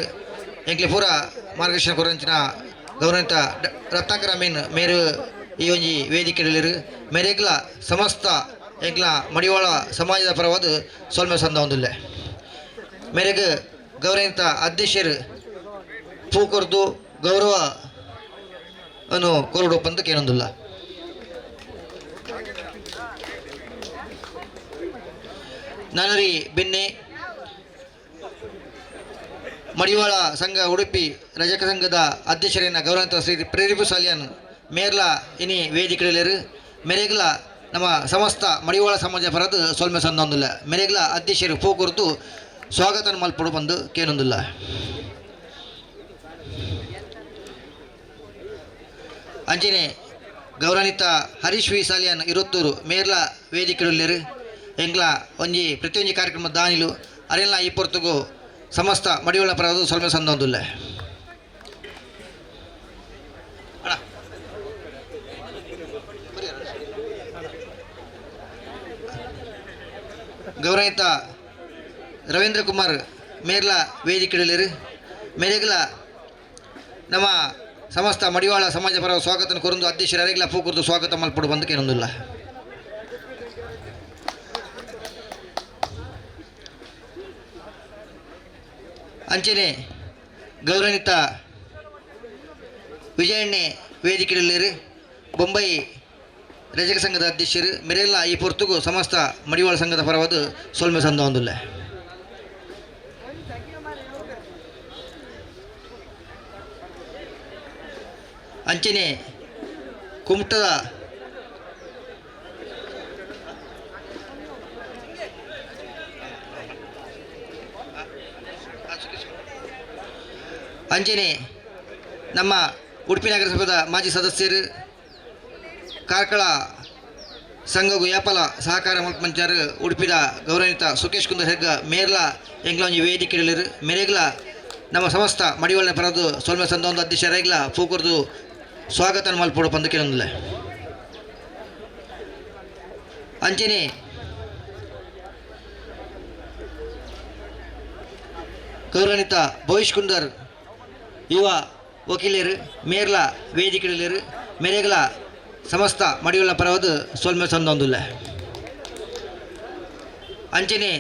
ಎಂಕ್ಲೆ ಪೂರ ಮಾರ್ಗದರ್ಶನ ಕೊರಂಚಿನ ಗೌರವಾನ್ವಿತ ರತ್ನಾಕರ ಮೀನ್ ಮೇರು ಈ ಒಂಜಿ ವೇದಿಕೆಡಲಿರು. ಮೇರೆಗ್ಲ ಸಮಸ್ತ ಎಂಕ್ಲ ಮಡಿವಾಳ ಸಮಾಜದ ಪರವಾದ ಸೊಲ್ಮೆ ಸಂದ ಒಂದುಲ್ಲೆ. ಮೇರೆಗೆ ಗೌರವಾನ್ವಿತ ಅಧ್ಯಕ್ಷರು ಪೂ ಕೊರ್ದು ಗೌರವ ಅನ್ನು ಕೊರಡು ಅಂತ ಕೇನೊಂದುಲ್ಲ. ನಾನರಿ ಬೆನ್ನೆ ಮಡಿವಾಳ ಸಂಘ ಉಡುಪಿ ರಜಕ ಸಂಘದ ಅಧ್ಯಕ್ಷರಿನ ಗೌರವಾನ್ವಿತ ಶ್ರೀ ಪ್ರೇರಿಪು ಸಾಲಿಯಾನ್ ಮೇರ್ಲ ಇನಿ ವೇದಿಕೆಡಲಿರು. ಮೇರೆಗ್ಲ ನಮ್ಮ ಸಮಸ್ತ ಮಡಿವಾಳ ಸಮಾಜ ಪರದು ಸೊಲ್ಮೆ ಸಂದೊಂದುಲ್ಲ. ಮೇರೆಗ್ಲ ಅಧ್ಯಕ್ಷರು ಪೂ ಕೊರ್ದು ಸ್ವಾಗತ ಮಲ್ಪಡು ಬಂದು ಕೇನೊಂದುಲ್ಲ. ಅಂಚನೆ ಗೌರವಾನ್ವಿತ ಹರೀಶ್ ವಿ ಸಾಲಿಯಾನ್ ಇರುತ್ತೂರು ಮೇರ್ಲ ವೇದಿಕೆಡುಲ್ಲೆರು. ಎಂಗ್ಲ ಒಂಜಿ ಪ್ರತಿಯೊಂಜಿ ಕಾರ್ಯಕ್ರಮ ದಾನಿಲು ಅರೆಲ್ಲ ಈ ಪೊರ್ತುಗು ಸಮಸ್ತ ಮಡಿವಾಳ ಪರದು ಸೊಲ್ಮೆ ಸಂದೊಂದುಲ್ಲ. ಗೌರವಾನ್ವಿತ ರವೀಂದ್ರ ಕುಮಾರ್ ಮೇರ್ಲ ವೇದಿಕೆಡಲಿರು. ಮೇರೆಗ್ಲ ನಮ್ಮ ಸಮಸ್ತ ಮಡಿವಾಳ ಸಮಾಜ ಪರ ಸ್ವಾಗತ ಕೊರಂದು ಅಧ್ಯಕ್ಷರ ಅರೆಗ್ಲ ಪೂ ಕೊರ್ದು ಸ್ವಾಗತ ಮಲ್ಪಡು ಬಂದು ಕೇನೊಂದುಲ್ಲ. ಅಂಚನೆ ಗೌರವಾನ್ವಿತ ವಿಜಯಣ್ಣೆ ವೇದಿಕೆಡಲಿರು. ಬೊಂಬೈ ರಜಕ ಸಂಘದ ಅಧ್ಯಕ್ಷರು ಮೆರೆಲ್ಲ ಈ ಪೊರ್ತುಗು ಸಮಸ್ತ ಮಡಿವಾಳ ಸಂಘದ ಪರವಾದ ಸೊಲ್ಮೆ ಸಂದ ಒಂದುಲ್ಲ. ಅಂಚನೆ ಕುಮಟದ ಅಂಚನೆ ನಮ್ಮ ಉಡುಪಿ ನಗರಸಭೆದ ಮಾಜಿ ಸದಸ್ಯರು ಕಾರ್ಕಳ ಸಂಘಗು ಯಾಪಲ ಸಹಕಾರ ಮಲ್ಪಂಚಾರು ಉಡುಪಿದ ಗೌರವಾನ್ವಿತ ಸುಕೇಶ್ ಕುಂದರ್ ಹೆಗ್ಗ ಮೇರ್ಲ ಎಂಗ್ಲ ಒಂಜಿ ವೇದಿಕೆಡಲಿರು. ಮೇರೆಗ್ಲ ನಮ್ಮ ಸಮಸ್ತ ಮಡಿವಾಳನ ಪರದು ಸೊಲ್ಮೆ ಸಂದ ಒಂದು ಅಧ್ಯಕ್ಷರಾಗ್ಲ ಪೂಕೊರ್ದು ಸ್ವಾಗತ ಮಲ್ಪೊಡು ಪಂದು ಕೇಳೊಂದುಲ್ಲೆ. ಅಂಚನೆ ಗೌರವಾನ್ವಿತ ಭವಿಷ್ ಕುಂದರ್ ಯುವ ವಕೀಲರು ಮೇರ್ಲ ವೇದಿಕೆಡಲಿರು. ಮೇರೆಗ್ಲ ಸಮಸ್ತ ಮಡಿವಾಳ ಪರವಾದ ಸೊಲ್ಮೆ ಸಂದೊಂದುಲ್ಲೆ. ಅಂಚನೆ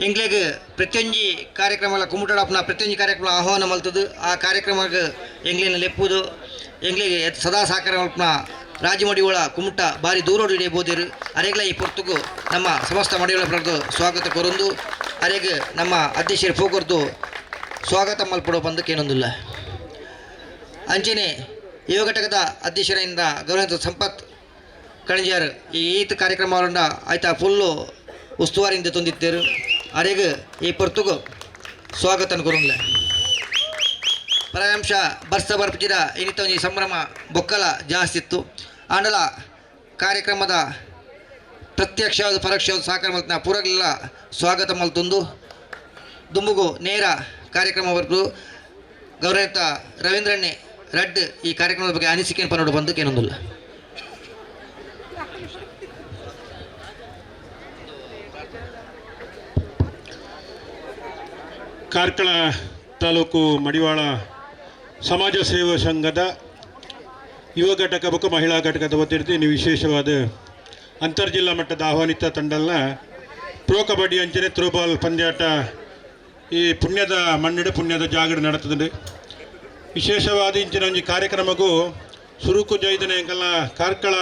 ಎಂಕ್ಲೆಗ್ ಪ್ರತಿಯೊಂಜಿ ಕಾರ್ಯಕ್ರಮಲ ಕುಮಟಡಪ್ಪನ ಪ್ರತಿಯೊಂಜಿ ಕಾರ್ಯಕ್ರಮ ಆಹ್ವಾನ ಮಲ್ತದು. ಆ ಕಾರ್ಯಕ್ರಮಕ್ಕೆ ಎಂಗ್ಲೇನ ಲೆಪ್ಪುದು ಎಂಗ್ಲೆಗ್ ಸದಾ ಸಹಕಾರ ಮಲ್ಪುನ ರಾಜಮಡಿಯೋಳ ಕುಮಟ ಬಾರಿ ದೂರೋಡು ಹಿಡಿಯಬಹುದಿರು. ಅರೆಗ್ಲ ಈ ಪೊರ್ತುಗು ನಮ್ಮ ಸಮಸ್ತ ಮಡಿವಾಳ ಪರದು ಸ್ವಾಗತ ಕೊರೊಂದು ಅರೆಗ್ ನಮ್ಮ ಅಧ್ಯಕ್ಷರು ಪೋಕೊರ್ದು ಸ್ವಾಗತ ಮಲ್ಪಡು ಬಂದು ಕೇನೊಂದುಲ್ಲ. ಅಂಚನೆ ಯುವ ಘಟಕದ ಅಧ್ಯಕ್ಷರಿಂದ ಗೌರವಾನ್ವಿತ ಸಂಪತ್ ಕಣಜಾರ್ ಈ ಈತ ಕಾರ್ಯಕ್ರಮವನ್ನು ಆಯ್ತಾ ಫುಲ್ಲು ಉಸ್ತುವಾರಿಯಿಂದ ತಂದಿತ್ತೇರು. ಅರೆಗ್ ಈ ಪೊರ್ತುಗು ಸ್ವಾಗತ ಕೊರೊಂದ್ಲೆ. ಪ್ರಾಯಾಂಶ ಬರ್ಸ ಬರ್ಪುಜಿಡ ಇನ್ನಿತ ಒಂಜಿ ಸಂಭ್ರಮ ಬೊಕ್ಕಲ ಜಾಸ್ತಿ ಇತ್ತು. ಆಂಡಲ ಕಾರ್ಯಕ್ರಮದ ಪ್ರತ್ಯಕ್ಷವಾದ ಪರೋಕ್ಷವಾದ ಸಹಕಾರ ಮಲ್ತಿನ ಪೂರಗ್ಲ ಸ್ವಾಗತ ಮಲ್ತೊಂದು ದುಂಬುಗು ನೇರ ಕಾರ್ಯಕ್ರಮ ಬರ್ಪು ಗೌರವಾನ್ವಿತ ರವೀಂದ್ರಣ್ಣೆ ರಡ್ಡ್ ಈ ಕಾರ್ಯಕ್ರಮದ ಬಗ್ಗೆ ಅನಿಸಿಕೆ ಪನ್ನೋಡು ಬಂದು ಕೇನೊಂದುಲ್ಲ. ಕಾರ್ಕಳ ತಾಲೂಕು ಮಡಿವಾಳ ಸಮಾಜ ಸೇವಾ ಸಂಘದ ಯುವ ಘಟಕ ಬೊಕ್ಕ ಮಹಿಳಾ ಘಟಕದ ವತಿಯಿಂದ ನೀವು ವಿಶೇಷವಾದ ಅಂತರ್ಜಿಲ್ಲಾ ಮಟ್ಟದ ಆಹ್ವಾನಿತ ತಂಡಲ್ನ ಪ್ರೋ ಕಬಡ್ಡಿ ಅಂಚನೆ ಥ್ರೋಬಾಲ್ ಪಂದ್ಯಾಟ ಈ ಪುಣ್ಯದ ಮಣ್ಣಿಡ ಪುಣ್ಯದ ಜಾಗಡೆ ನಡತದೆ. ವಿಶೇಷವಾದ ಇಂಚಿನ ಒಂಜಿ ಕಾರ್ಯಕ್ರಮಕ್ಕೂ ಸುರುಕು ಜೈದನೆ ಎಂಕಲ್ನ ಕಾರ್ಕಳ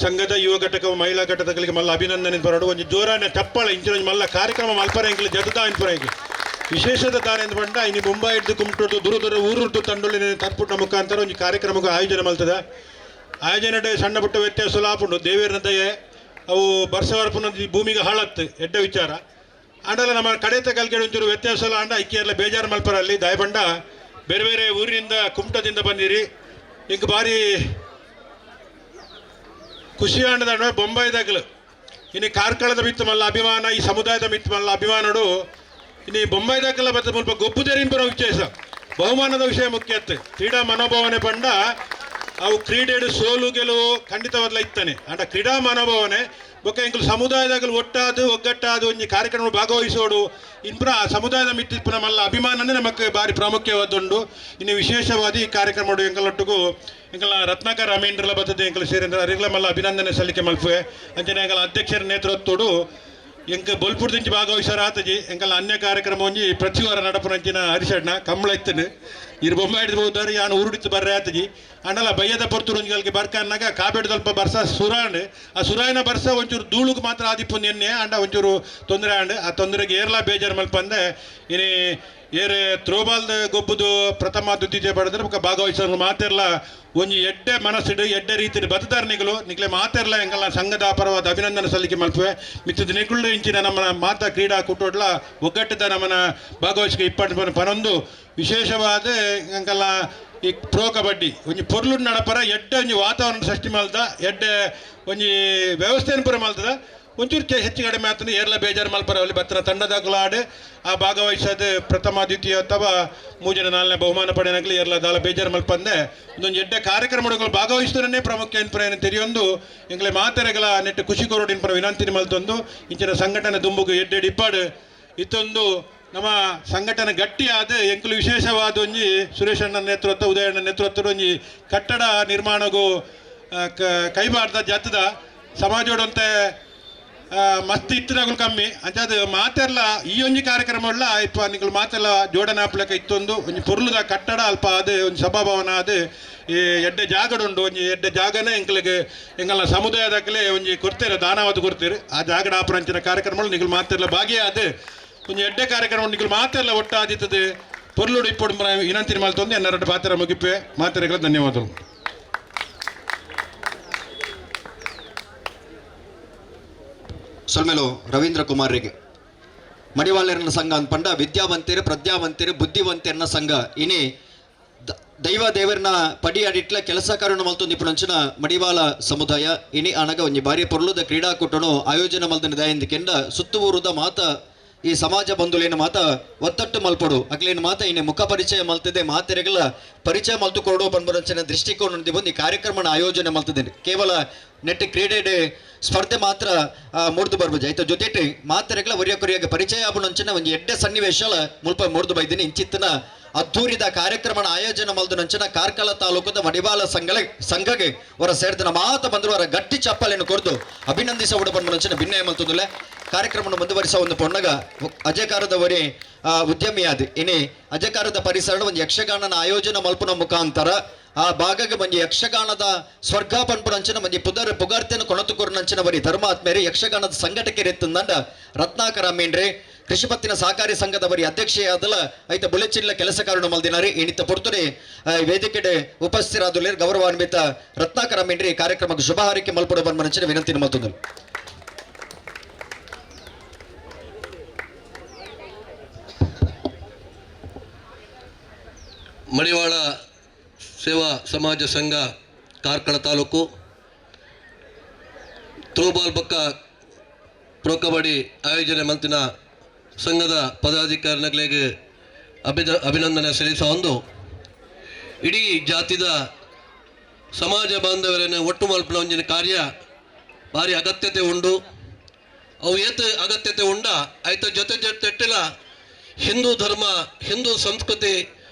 ಸಂಘದ ಯುವ ಘಟಕ ಮಹಿಳಾ ಘಟಕಗಳಿಗೆ ಮಲ್ಲ ಅಭಿನಂದನೆ ಬರೋಡು. ಒಂಜಿ ಜೋರಾನ ಚಪ್ಪಾಳ ಇಂಚಿನ ಒಂಜಿ ಮಲ್ಲ ಕಾರ್ಯಕ್ರಮ ಮಲ್ಪರ ಎಂಕಲ್ ಜತದ ಇನ್ಪುರ ಎಂಕಲ್ ವಿಶೇಷದ ದಾರೆ ಎಂದು ಪಂಡ ಇನಿ ಮುಂಬೈ ಹಿಡ್ದು ಕುಮಟುಡ್ದು ದೂರ ದೂರ ಊರುಡ್ದು ತಂಡೊಳಿನ ತರ್ಪುಟ್ಟ ಮುಖಾಂತರ ಒಂಜಿ ಕಾರ್ಯಕ್ರಮಕ್ಕೆ ಆಯೋಜನೆ ಮಲ್ತದ. ಆಯೋಜನೆ ಸಣ್ಣ ಪುಟ್ಟ ವ್ಯತ್ಯಾಸ ಆಪುಂಡು. ದೇವೇರ್ನ ದಯೆ ಅವು ಬರ್ಸವರ್ಪುನ ಭೂಮಿಗೆ ಹಾಳತ್ತು ಎಡ್ಡ ವಿಚಾರ. ಆಂಡಲ ನಮ್ಮ ಕಡೆತ ಕಲ್ಕೆಡೆ ಒಂಚೂರು ವ್ಯತ್ಯಾಸ ಆಂಡ ಐಕ್ಯರ್ಲ ಬೇಜಾರು ಮಲ್ಪರಲ್ಲಿ ದಾಯಬಂಡ ಬೇರೆ ಬೇರೆ ಊರಿನಿಂದ ಕುಮಟದಿಂದ ಬಂದಿರಿ. ಇಂಕ್ ಬಾರಿ ಖುಷಿ ಆಂಡದ ಬೊಂಬಾಯಿದಾಗಲು ಇನ್ನು ಕಾರ್ಕಳದ ಮಿತ್ತು ಮಲ್ಲ ಅಭಿಮಾನ, ಈ ಸಮುದಾಯದ ಮಿತ್ತು ಮಲ್ಲ ಅಭಿಮಾನಡು. ಇನ್ನು ಬೊಂಬಾಯಿದಾಗಲ ಬತ್ತ ಮುಲ್ಪ ಗೊಬ್ಬುದರಿಂಪುರ ವಿಶೇಷ ಬಹುಮಾನದ ವಿಷಯ ಮುಖ್ಯ ಅತ್ತು. ಕ್ರೀಡಾ ಮನೋಭಾವನೆ ಪಂಡ ಅವು ಕ್ರೀಡೆಡು ಸೋಲು ಗೆಲುವು ಖಂಡಿತವಾದ್ಲ ಇತ್ತಾನೆ. ಅಂಡ ಕ್ರೀಡಾ ಮನೋಭಾವನೆ ಬೊಕ್ಕ ಎಂಕುಲು ಸಮುದಾಯದಾಗಲು ಒಟ್ಟಾದು ಒಗ್ಗಟ್ಟಾದು ಒಂಜಿ ಕಾರ್ಯಕ್ರಮ ಭಾಗವಹಿಸೋಡು ಇನ್ಪುರ ಆ ಸಮುದಾಯದ ಮಿತ್ತಿಪ್ಪುನ ಮಲ್ಲ ಅಭಿಮಾನನೇ ನಮಕ್ ಬಾರಿ ಪ್ರಾಮುಖ್ಯವಾದುಂಡು. ಇನ್ನು ವಿಶೇಷವಾದ ಈ ಕಾರ್ಯಕ್ರಮ ಎಂಕಲೊಟ್ಟಿಗೂ ಎಂಕಲ್ನ ರತ್ನಾಕರ್ ಅಮೀನ್ರಲ ಬರ್ತದೆ ಎಂಕಲ್ ಸೇರಿಂದ್ರ ಅರಿಗ್ಲ ಮಲ್ಲ ಅಭಿನಂದನೆ ಸಲ್ಲಿಕೆ ಮಲ್ಪುವೆ. ಅಂಚನೆ ಎಂಕಲ ಅಧ್ಯಕ್ಷರ ನೇತೃತ್ವಡು ಎಂಕ ಬೊಲ್ಪುಡ್ದಿಂಚಿ ಭಾಗವಹಿಸಾರ ಆತಜಿ. ಎಂಕಲ್ನ ಅನ್ಯ ಕಾರ್ಯಕ್ರಮ ಒಂಜಿ ಪ್ರತಿ ವಾರ ನಡಪುನಂಚಿನ ಹರಿಷಡ್ನ ಕಂಬಳ ಇತ್ತನು ಇರು ಬೊಂಬೈ ಹಿಡಿದು ಹೋದಾರೆ ಯಾನು ಊರುಡಿತ್ತು ಬರ್ರೆ ಆತಜಿ. ಅಂಡಲ ಬಯ್ಯದ ಪೊರ್ತುಡು ಒಂಜಿ ಬರ್ಕನ್ನಾಗ ಕಾಬೇಡು ಸ್ವಲ್ಪ ಬರ್ಸ ಸುರಾಂಡ್. ಆ ಸುರಾಯಿನ ಬರ್ಸ ಒಂಚೂರು ಧೂಳುಗ್ ಮಾತ್ರ ಆದಿಪ್ಪು ಎನ್ನೆ ಅಂಡ ಒಂಚೂರು ತೊಂದರೆ ಆಂಡ್. ಆ ತೊಂದರೆಗೆ ಏರ್ಲಾ ಬೇಜಾರು ಮಲ್ಪಂದೆ ಇನಿ ಏರೆ ತ್ರೋಬಾಲ್ದ ಗೊಬ್ಬುದು ಪ್ರಥಮ ದ್ವಿತೀಯ ಪಡೆದ್ರೆ ಬೊಕ್ಕ ಭಾಗವಹಿಸೋ ಮಾತೆರ್ಲ ಒಂಜಿ ಎಡ್ಡೆ ಮನಸ್ಸಿಡು ಎಡ್ಡೆ ರೀತಿಯ ಬದುದಾರ ನಿಗಲು ನಿಗ್ಲೆ ಮಾತೆರ್ಲ ಎಂಕಲ್ನ ಸಂಘದ ಪರವಾದ ಅಭಿನಂದನೆ ಸಲ್ಲಿಕೆ ಮಲ್ಪುವೆ. ಮಿತ್ತದ ನಿಗುಳು ಇಂಚಿನ ನಮ್ಮ ಮಾತಾ ಕ್ರೀಡಾ ಕೂಟೋಡ್ಲ ಒಗ್ಗಟ್ಟದ ನಮ್ಮನ ಭಾಗವಹಿಸಿಕೆ ಇಪ್ಪತ್ತು ಪನೊಂದು ವಿಶೇಷವಾದ ಎಂಕಲ್ನ ಈ ಪ್ರೋ ಕಬಡ್ಡಿ ಒಂಜಿ ಪೊರ್ಲು ನಡಪರ ಎಡ್ಡೆ ಒಂಜಿ ವಾತಾವರಣ ಸೃಷ್ಟಿ ಮಲ್ತ ಎಡ್ಡೆ ಒಂಜಿ ವ್ಯವಸ್ಥೆಯನ್ನು ಪೂರ ಮಲ್ತದ. ಒಂಚೂರು ಹೆಚ್ಚು ಕಡಿಮೆ ಆತನ ಏರ್ಲ ಬೇಜಾರು ಮಲ್ಪರ ಅಲ್ಲಿ ಬತ್ತಿನ ತಂಡದಾಗಲಾಡು ಆ ಭಾಗವಹಿಸೋದು ಪ್ರಥಮ ದ್ವಿತೀಯ ಅಥವಾ ಮೂಜನ ನಾಲ್ನೇ ಬಹುಮಾನ ಪಡೆಯನಾಗಲಿ ಏರ್ಲ ದಾಲ ಬೇಜಾರು ಮಲ್ಪಂದೆ ಒಂದೊಂದು ಎಡ್ಡೆ ಕಾರ್ಯಕ್ರಮಗಳು ಭಾಗವಹಿಸಿದ್ರೆ ಪ್ರಾಮುಖ್ಯ ಇನ್ಪುರ ಏನು ತೆರೆಯೊಂದು ಎಂಗ್ಲೆ ಮಾತೆರೆಗಳ ನೆಟ್ಟು ಖುಷಿ ಕೊರೋಡು ಇನ್ಪುರ ವಿನಂತಿ ಮಲ್ತೊಂದು ಇಂಚಿನ ಸಂಘಟನೆ ದುಂಬುಗು ಎಡ್ಡೆ ಇಪ್ಪಾಡು ಇತ್ತೊಂದು ನಮ್ಮ ಸಂಘಟನೆ ಗಟ್ಟಿಯಾದ ಎಂಕುಲು ವಿಶೇಷವಾದ ಒಂಜಿ ಸುರೇಶಣ್ಣ ನೇತೃತ್ವ ಉದಯಣ್ಣ ನೇತೃತ್ವದ ಒಂಜಿ ಕಟ್ಟಡ ನಿರ್ಮಾಣಗೂ ಕೈಬಾರ್ದ ಜಾತದ ಸಮಾಜೋಡಂತೆ ಮಸ್ತ್ ಇತ್ತಿನಗುಲು ಕಮ್ಮಿ ಅಂಚಾದ ಮಾತೆರ್ಲ ಈ ಒಂಜಿ ಕಾರ್ಯಕ್ರಮ ಉಳ್ಳ ಇಪ್ಪ ನಿಕುಲು ಮಾತೆಲ್ಲ ಜೋಡಣೆ ಆಪ್ಲಕ ಇತ್ತೊಂದು ಒಂಜಿ ಪೊರ್ಲುದ ಕಟ್ಟಡ ಅಲ್ಪ ಅದು ಒಂಜಿ ಸಭಾಭವನ ಅದು ಈ ಎಡ್ಡೆ ಜಾಗಡುಂಡು ಒಂಜಿ ಎಡ್ಡೆ ಜಾಗನೇ ಎಂಕ್ಲೆಗ್ ಎಂಕಲ್ನ ಸಮುದಾಯದಕ್ಲೆ ಒಂಜಿ ಕೊಡ್ತೇರೆ ದಾನವಾದ ಕೊಡ್ತೇರೆ ಆ ಜಾಗಡ ಆಪರಂಚಿನ ಕಾರ್ಯಕ್ರಮ ನಿಕುಲು ಮಾತೆರ್ಲ ಭಾಗಿಯಾದ ಒಂಜಿ ಎಡ್ಡೆ ಕಾರ್ಯಕ್ರಮ ನಿಕುಲು ಮಾತೆರ್ಲ ಒಟ್ಟಾದಿತ್ತದು ಪೊರ್ಲುಡು ಇಪ್ಪೊಡು ವಿನಂತಿ ಮಲ್ತೊಂದು ಎನ್ನರಡು ಪಾತ್ರ ಮುಗಿಪೆ ಮಾತೆರೆಗಳ ಧನ್ಯವಾದಗಳು. ಸೊಲ್ಮೆಲು ರವೀಂದ್ರ ಕುಮಾರ್ರಿಗೆ ಮಡಿವಾಳರನ ಸಂಘ ಅಂದ್ಪಂಡ ವಿದ್ಯಾವಂತರು ಪ್ರಜ್ಞಾವಂತರು ಬುದ್ಧಿವಂತರನ ಸಂಘ ಇನಿ ದೈವ ದೇವರನ ಪಡಿ ಅಡಿಟ್ಲ ಕೆಲಸ ಕಾರಣ ಮಲ್ತೊಂದು ಇಪ್ಪುನಂಚಿನ ಮಡಿವಾಳ ಸಮುದಾಯ ಇನಿ ಅನಗ ಒಂಜಿ ಬಾರಿ ಪೊರ್ಲುದ ಕ್ರೀಡಾಕೂಟನು ಆಯೋಜನೆ ಮಲ್ದಿನ ದಯಂದಿಕೆಂಡ ಸುತ್ತುವೂರುದ ಮಾತ ಈ ಸಮಾಜ ಬಂಧುಲೇನ ಮಾತ ಒತ್ತಟ್ಟು ಮಲ್ಪಡು ಅಕ್ಲೇನ ಮಾತ ಇನಿ ಮುಖ ಪರಿಚಯ ಮಲ್ತಿದೆ ಮಾತೆರೆಗಳ ಪರಿಚಯ ಮಲ್ತು ಕೊರಡು ಪನ್ಪುನಂಚಿನ ದೃಷ್ಟಿಕೋನ ಬಂದು ಈ ಕಾರ್ಯಕ್ರಮನ ಆಯೋಜನೆ ಮಲ್ತಿದ್ದೇನೆ. ಕೇವಲ ನೆಟ್ ಕ್ರೀಡೆ ಸ್ಪರ್ಧೆ ಮಾತ್ರ ಮೂಡ್ದು ಬರ್ಬೋದು ಆಯ್ತು ಜೊತೆಟ್ ಮಾತೆರೆಗಳ ಒರಿಯ ಕೊರಿಯಾಗ ಪರಿಚಯ ಆಪುನಂಚಿನ ಒಂಜಿ ಎಡ್ಡೆ ಸನ್ನಿವೇಶಲ ಮುಲ್ಪ ಮೂಡ್ದು ಬೈದಿನಿ. ಇಂಚಿತ್ತಿನ ಅದ್ದೂರಿದ ಕಾರ್ಯಕ್ರಮನ ಆಯೋಜನೆ ಮಲ್ದು ಕಾರ್ಕಳ ತಾಲೂಕದ ಮಡಿವಾಳ ಸಂಘಗೆ ಅವರ ಸೇರ್ದನ ಮಾತ ಬಂದರು ಅವರ ಗಟ್ಟಿ ಚಪ್ಪಾಲೆಯನ್ನು ಕೊರ್ದು ಅಭಿನಂದಿಸ ಉಡಪನ್ಪುನಂಚಿನ ಭಿನ್ನಯ ಮಲ್ತುದುಲೆ. ಕಾರ್ಯಕ್ರಮವನ್ನು ಮುಂದುವರಿಸ ಒಂದು ಪೊಣ್ಣಗ ಅಜಕಾರದವರೇ ಉದ್ಯಮಿಯಾದ ಇನಿ ಅಜಕಾರದ ಪರಿಸರ ಒಂದು ಯಕ್ಷಗಾನನ ಆಯೋಜನೆ ಮಲ್ಪುನ ಮುಖಾಂತರ ಆ ಭಾಗಗೆ ಒಂಜಿ ಯಕ್ಷಗಾನದ ಸ್ವರ್ಗ ಪನ್ಪುನಂಚಿನ ಒಂಜಿ ಪುದರ್ ಪುಗಾರ್ತೆಯನ್ನು ಕೊಣತುಕೊರ್ನಂಚಿನ ಬರಿ ಧರ್ಮಾತ್ಮೇರೆ ಯಕ್ಷಗಾನದ ಸಂಘಟಕರೆತ್ತಂದಂಡ ರತ್ನಾಕರ ಮೇಂಡ್ರೆ ಕೃಷಿಪತ್ತಿನ ಸಹಕಾರಿ ಸಂಘದವರಿ ಅಧ್ಯಕ್ಷೆಯಾದಲ ಐತ ಬುಲೆಚಿಲ್ಲ ಕೆಲಸ ಕಾರಣ ಮಲ್ದಿನಾರಿ ಇಣಿತ ಪೊರ್ತುನೆ ವೇದಿಕೆಡೆ ಉಪಸ್ಥಿತರಾದುಲ್ಲೇರ್ ಗೌರವಾನ್ವಿತ ರತ್ನಾಕರ ಮೇಂಡ್ರಿ ಕಾರ್ಯಕ್ರಮಕ್ಕೆ ಶುಭ ಹಾರೈಕೆ ಮಲ್ಪಡು ಪನ್ಪುನಂಚಿನ ವಿನಂತಿ ಮಲ್ತುಂದು. ಮಡಿವಾಳ ಸೇವಾ ಸಮಾಜ ಸಂಘ ಕಾರ್ಕಳ ತಾಲೂಕು ಥ್ರೋಬಾಲ್ ಬಕ್ಕ ಪ್ರೊ ಕಬಡ್ಡಿ ಆಯೋಜನೆ ಮಂತಿನ ಸಂಘದ ಪದಾಧಿಕಾರಿಗಳಿಗೆ ಅಭಿನಂದನೆ ಸಲ್ಲಿಸ ಒಂದು ಇಡೀ ಜಾತಿದ ಸಮಾಜ ಬಾಂಧವರನ್ನು ಒಟ್ಟು ಮಲ್ಪುನ ಒಂಜಿನ ಕಾರ್ಯ ಭಾರಿ ಅಗತ್ಯತೆ ಉಂಡು. ಅವು ಏತ್ ಅಗತ್ಯತೆ ಉಂಡ ಐತ ಜೊತೆ ಜೊತೆಟ್ಟಿಲ ಹಿಂದೂ ಧರ್ಮ ಹಿಂದೂ ಸಂಸ್ಕೃತಿ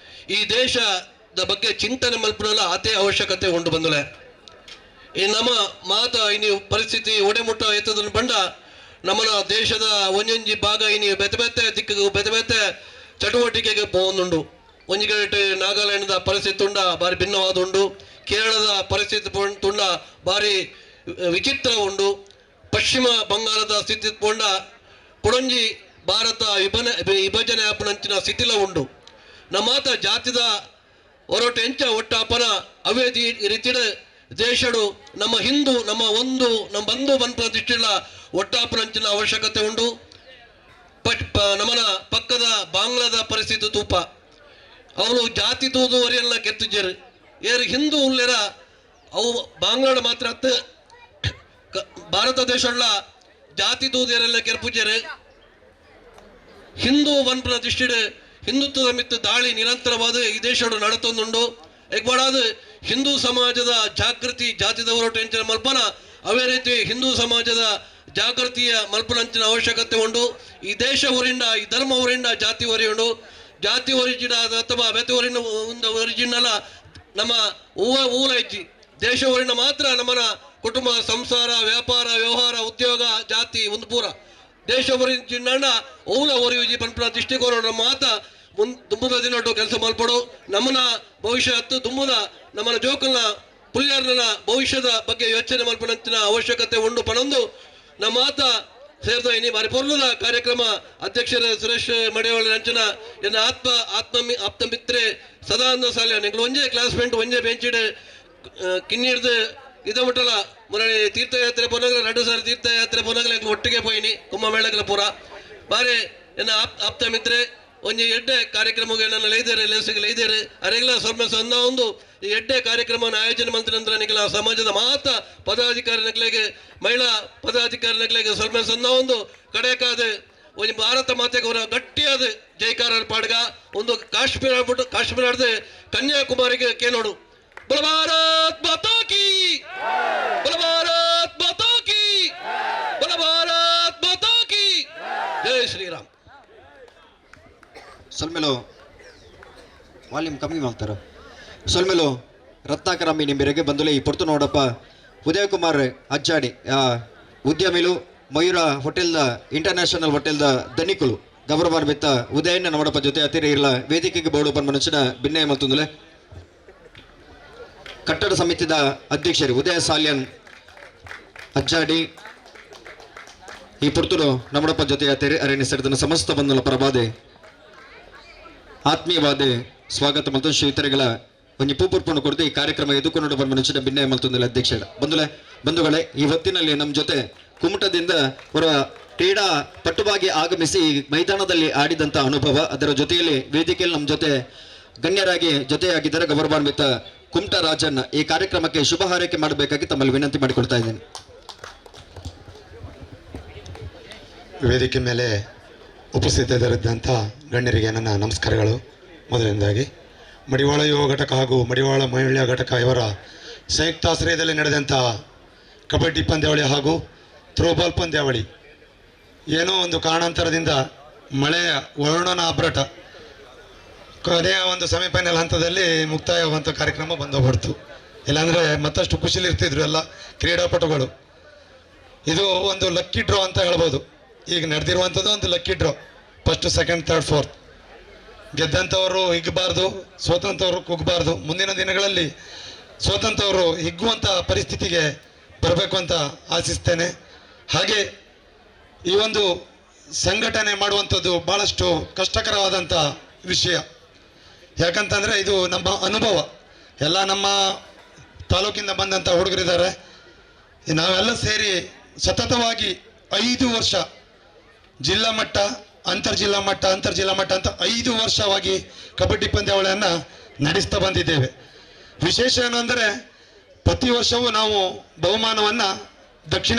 ಈ ದೇಶದ ಬಗ್ಗೆ ಚಿಂತನೆ ಮಲ್ಪುನಲ ಅದೇ ಅವಶ್ಯಕತೆ ಉಂಡು ಬಂದುಲೆ. ಈ ನಮ್ಮ ಮಾತ ಇನಿ ಪರಿಸ್ಥಿತಿ ಒಡೆಮುಟ್ಟ ಎತ್ತದನ್ನು ಬಂಡ ನಮ್ಮನ ದೇಶದ ಒಂಜೊಂಜಿ ಭಾಗ ಇನಿ ಬೆತೆ ಬೆತೆ ದಿಕ್ಕಿಗೆ ಬೆತೆ ಬೆತೆ ಚಟುವಟಿಕೆಗೆ ಪೋವೊಂದುಂಡು. ಒಂಜಿ ಕಡೆಟ್ ನಾಗಾಲ್ಯಾಂಡ್ದ ಪರಿಸ್ಥಿತಿ ಉಂಡ ಬಾರಿ ಭಿನ್ನವಾದ ಉಂಡು. ಕೇರಳದ ಪರಿಸ್ಥಿತಿ ತುಂಡ ಬಾರಿ ವಿಚಿತ್ರ ಉಂಡು. ಪಶ್ಚಿಮ ಬಂಗಾಳದ ಸ್ಥಿತಿ ಪೋಂಡ ಕೊಡೊಂಜಿ ಭಾರತ ವಿಭಜನೆ ಆಪುನಂಚಿನ ಸ್ಥಿತಿಲ ಉಂಡು. ನಮ್ಮಾತ ಜಾತಿದ ಹೊರಟು ಎಂಚ ಒಟ್ಟಾಪನ ಅವೇ ರೀತಿಡ್ ದೇಶಡು ನಮ್ಮ ಹಿಂದೂ ನಮ್ಮ ಒಂದು ನಮ್ಮ ಬಂಧು ಬನ್ಪುನ ದೃಷ್ಟಿಲ ಒಟ್ಟಾಪನಂಚಿನ ಅವಶ್ಯಕತೆ ಉಂಡು. ನಮ್ಮನ ಪಕ್ಕದ ಬಾಂಗ್ಲಾದ ಪರಿಸ್ಥಿತಿ ತೂಪ ಅವನು ಜಾತಿ ತೂದು ವರಿಯಲ್ಲ ಕೆತ್ತಿಜ್ಜರು ಏರು ಹಿಂದೂ ಉಲ್ಲೇರ ಅವು ಬಾಂಗ್ಲಾಡ ಮಾತ್ರ ಅತ್ತು ಭಾರತ ದೇಶಗಳ ಜಾತಿ ತೂದು ಏರೆಲ್ಲ ಕೆರ್ಪುಜರು. ಹಿಂದೂ ವನ್ಪುನ ದೃಷ್ಟಿಡ್ ಹಿಂದುತ್ವದ ಮಿತ್ತು ದಾಳಿ ನಿರಂತರವಾದ ಈ ದೇಶಡು ನಡತೊಂದುಂಡು. ಎಗ್ಬಾಡಾದ ಹಿಂದೂ ಸಮಾಜದ ಜಾಗೃತಿ ಜಾತಿದವರು ಟೆನ್ಷನ್ ಮಲ್ಪನ ಅವೇ ರೀತಿ ಹಿಂದೂ ಸಮಾಜದ ಜಾಗೃತಿಯ ಮಲ್ಪನಂಚಿನ ಅವಶ್ಯಕತೆ ಉಂಡು. ಈ ದೇಶ ಊರಿಂದ ಈ ಧರ್ಮ ಊರಿಂದ ಜಾತಿ ಒರಿಯುಂಡು. ಜಾತಿ ಒರಿಜಿನ ಅಥವಾ ಬೆತೆ ಒರಿನ ಒಂದು ಒರಿಜಿನಲ್ಲ ನಮ್ಮ ಊಲ ಇಜ್ಜಿ. ದೇಶ ಊರಿನ ಮಾತ್ರ ನಮ್ಮನ ಕುಟುಂಬ ಸಂಸಾರ ವ್ಯಾಪಾರ ವ್ಯವಹಾರ ಉದ್ಯೋಗ ಜಾತಿ ಒಂದು ಪೂರ ದೇಶ ಒರಿಜಿನ ಊಲ ಒರಿಯುಜಿ ಪನ್ಪುನ ದೃಷ್ಟಿಕೋನ ನಮ್ಮ ಮಾತ ದುಂಬುದ ದಿನೊಟ್ಟು ಕೆಲಸ ಮಲ್ಪಡು. ನಮ್ಮನ ಭವಿಷ್ಯ ಹತ್ತು ದುಂಬುದ ನಮ್ಮನ ಜೋಕುಲ್ನ ಪುಲ್ಯಾರ್ನ ಭವಿಷ್ಯದ ಬಗ್ಗೆ ಯೋಚನೆ ಮಲ್ಪನಂಚಿನ ಅವಶ್ಯಕತೆ ಉಂಡು ಪನೊಂದು ನಮ್ಮ ಮಾತ ಸೇರ್ದ ಇನಿ ಬಾರಿ ಪೊರ್ಲುದ ಕಾರ್ಯಕ್ರಮ ಅಧ್ಯಕ್ಷರ ಸುರೇಶ್ ಮಡಿವಾಳ ಅಂಚನ ಎನ್ನ ಆತ್ಮ ಆತ್ಮ ಆಪ್ತ ಮಿತ್ರೆ ಸದಾನಂದ ಸಾಲ್ಯಾನ್ ಎಂಕ್ಲು ಒಂಜೇ ಕ್ಲಾಸ್ಮೇಟ್ ಒಂಜೇ ಬೆಂಚಿಡ್ ಕಿನ್ನಿಡ್ದು ಇದ ಮುಟ್ಟಲ ಮುರಳಿ ತೀರ್ಥಯಾತ್ರೆ ಪೋನಗಲ 2 ಸಾರಿ ತೀರ್ಥಯಾತ್ರೆ ಪೋನಗಲ ಎಂಕ್ಲು ಒಟ್ಟಿಗೆ ಪೋಯಿನಿ ಕುಂಭಮೇಳಗಳ ಪೂರ ಬಾರಿ ಎನ್ನ ಆಪ್ತ ಮಿತ್ರೆ ಒಂಜಿ ಎಡ್ಡೆ ಕಾರ್ಯಕ್ರಮಕ್ಕೆ ನನ್ನ ಲೈದೇರು ಲೇಸಿಗೆ ಲೈದೇರು ಅರೆಗ್ಲ ಸೊಲ್ಮೆ ಸೊಂದ ಒಂದು ಈ ಎಡ್ಡೆ ಕಾರ್ಯಕ್ರಮವನ್ನು ಆಯೋಜನೆ ಮಂತ್ರಿ ನಿಖಿಲ ಸಮಾಜದ ಮಾತ ಪದಾಧಿಕಾರಿ ನಕ್ಲೆಗೆ ಮಹಿಳಾ ಪದಾಧಿಕಾರಿ ನಕ್ಲೆಗೆ ಸೊಲ್ಮೆ ಸೊಂದ ಒಂದು ಕಡೆಕಾದ ಒಂಜಿ ಭಾರತ ಮಾತೆಗೆ ಅವರ ಗಟ್ಟಿಯಾದ ಜೈಕಾರ ಪಾಡ್ಗ ಒಂದು ಕಾಶ್ಮೀರ ಬಿಟ್ಟು ಕಾಶ್ಮೀರ ಆಡ್ದೆ ಕನ್ಯಾಕುಮಾರಿಗೆ ಕೇನೋಡು. ಬಲ ಭಾರತ್ ಮಾತಾ ಕಿ, ಬಲ ಭಾರತ್ ಮಾತಾ ಕಿ, ಬಲ ಭಾರತ್ ಮಾತಾ ಕಿ, ಜೈ ಶ್ರೀರಾಮ್. ಸೊಲ್ಮೆಲು ವಾಲ್ಯೂಮ್ ಕಮ್ಮಿ ಮಾಡ್ತಾರ. ಸೊಲ್ಮೆಲು ರತ್ನಾಕರ ನಿಂಬಿರೆಗೆ ಬಂದುಲೆ ಈ ಪೊರ್ತು ನೋಡಪ್ಪ ಉದಯಕುಮಾರ್ ಅಜ್ಜಾಡಿ ಉದ್ಯಮಿಲು ಮಯೂರ ಹೋಟೆಲ್ದ ಇಂಟರ್ನ್ಯಾಷನಲ್ ಹೋಟೆಲ್ದ ಧನಿಕುಲು ಗೌರವಾನ್ವಿತ ಉದಯನ ನಮ್ಮಡಪ್ಪ ಜೊತೆ ಅತಿರಿ ಇರಲ ವೇದಿಕೆಗೆ ಬೋರ್ಡು ಮನುಷ್ಯನ ಭಿನ್ನಯ ಮತ್ತೊಂದುಲೆ ಕಟ್ಟಡ ಸಮಿತಿದ ಅಧ್ಯಕ್ಷರು ಉದಯ ಸಾಲ್ಯನ್ ಅಜ್ಜಾಡಿ ಈ ಪೊರ್ತುಡು ನಮ್ಮಡಪ್ಪ ಜೊತೆ ಅತಿರಿ ಅರಣ್ಯ ಸೇರಿದ ಸಮಸ್ತ ಬಂಧುಲ ಪರವಾದೆ ಆತ್ಮೀಯವಾದ ಸ್ವಾಗತ ಮತ್ತು ಶ್ರೀತರಿಗಳ ಒಂದು ಪೂಪುರ್ಪನ್ನು ಕೊಡ್ದು ಈ ಕಾರ್ಯಕ್ರಮ ಎದುಕೊಂಡು ಬಂದ ಮನುಷ್ಯನ ಭಿನ್ನಯ ಮಲ್ತೊಂದಿಲ್ಲ ಅಧ್ಯಕ್ಷರ. ಬಂಧುಗಳೇ, ಈ ಹೊತ್ತಿನಲ್ಲಿ ನಮ್ಮ ಜೊತೆ ಕುಮಟದಿಂದ ಅವರ ಕ್ರೀಡಾ ಪಟುವಾಗಿ ಆಗಮಿಸಿ ಮೈದಾನದಲ್ಲಿ ಆಡಿದಂಥ ಅನುಭವ, ಅದರ ಜೊತೆಯಲ್ಲಿ ವೇದಿಕೆಯಲ್ಲಿ ನಮ್ಮ ಜೊತೆ ಗಣ್ಯರಾಗಿ ಜೊತೆಯಾಗಿದ್ದಾರೆ ಗೌರವಾನ್ವಿತ ಕುಮಟ ರಾಜಣ್ಣ. ಈ ಕಾರ್ಯಕ್ರಮಕ್ಕೆ ಶುಭ ಹಾರೈಕೆ ಮಾಡಬೇಕಾಗಿ ತಮ್ಮಲ್ಲಿ ವಿನಂತಿ ಮಾಡಿಕೊಳ್ತಾ ಇದ್ದೇನೆ. ವೇದಿಕೆ ಮೇಲೆ ಉಪಸ್ಥಿತರಿದ್ದಂಥ ಗಣ್ಯರಿಗೆ ನನ್ನ ನಮಸ್ಕಾರಗಳು. ಮೊದಲನೇದಾಗಿ ಮಡಿವಾಳ ಯುವ ಘಟಕ ಹಾಗೂ ಮಡಿವಾಳ ಮಹಿಳಾ ಘಟಕ ಇವರ ಸಂಯುಕ್ತಾಶ್ರಯದಲ್ಲಿ ನಡೆದಂಥ ಕಬಡ್ಡಿ ಪಂದ್ಯಾವಳಿ ಹಾಗೂ ಥ್ರೋಬಾಲ್ ಪಂದ್ಯಾವಳಿ ಏನೋ ಒಂದು ಕಾರಣಾಂತರದಿಂದ ಮಳೆಯ ವರುಣನ ಅಬ್ರಟ ಕೊನೆಯ ಒಂದು ಸೆಮಿಫೈನಲ್ ಹಂತದಲ್ಲಿ ಮುಕ್ತಾಯವಾಗುವಂಥ ಕಾರ್ಯಕ್ರಮ ಬಂದು. ಇಲ್ಲಾಂದರೆ ಮತ್ತಷ್ಟು ಖುಷಿಲಿರ್ತಿದ್ರು ಎಲ್ಲ ಕ್ರೀಡಾಪಟುಗಳು. ಇದು ಒಂದು ಲಕ್ಕಿ ಡ್ರಾ ಅಂತ ಹೇಳ್ಬೋದು. ಈಗ ನಡೆದಿರುವಂಥದ್ದು ಒಂದು lucky draw. First, second, third, fourth. ಗೆದ್ದಂಥವರು ಹಿಗ್ಗಬಾರ್ದು, ಸೋತಂಥವರು ಕುಗ್ಗಬಾರ್ದು. ಮುಂದಿನ ದಿನಗಳಲ್ಲಿ ಸೋತಂಥವರು ಹಿಗ್ಗುವಂಥ ಪರಿಸ್ಥಿತಿಗೆ ಬರಬೇಕು ಅಂತ ಆಶಿಸ್ತೇನೆ. ಹಾಗೆ ಈ ಒಂದು ಸಂಘಟನೆ ಮಾಡುವಂಥದ್ದು ಭಾಳಷ್ಟು ಕಷ್ಟಕರವಾದಂಥ ವಿಷಯ. ಯಾಕಂತಂದರೆ ಇದು ನಮ್ಮ ಅನುಭವ. ಎಲ್ಲ ನಮ್ಮ ತಾಲೂಕಿಂದ ಬಂದಂಥ ಹುಡುಗರಿದ್ದಾರೆ. ನಾವೆಲ್ಲ ಸೇರಿ ಸತತವಾಗಿ 5 ವರ್ಷ ಜಿಲ್ಲಾ ಮಟ್ಟ, ಅಂತರ್ಜಿಲ್ಲಾ ಮಟ್ಟ, ಅಂತರ್ಜಿಲ್ಲಾ ಮಟ್ಟ ಅಂತ 5 ವರ್ಷವಾಗಿ ಕಬಡ್ಡಿ ಪಂದ್ಯಾವಳಿಯನ್ನು ನಡೆಸ್ತಾ ಬಂದಿದ್ದೇವೆ. ವಿಶೇಷ ಏನು ಅಂದರೆ ಪ್ರತಿ ವರ್ಷವೂ ನಾವು ಬಹುಮಾನವನ್ನು ದಕ್ಷಿಣ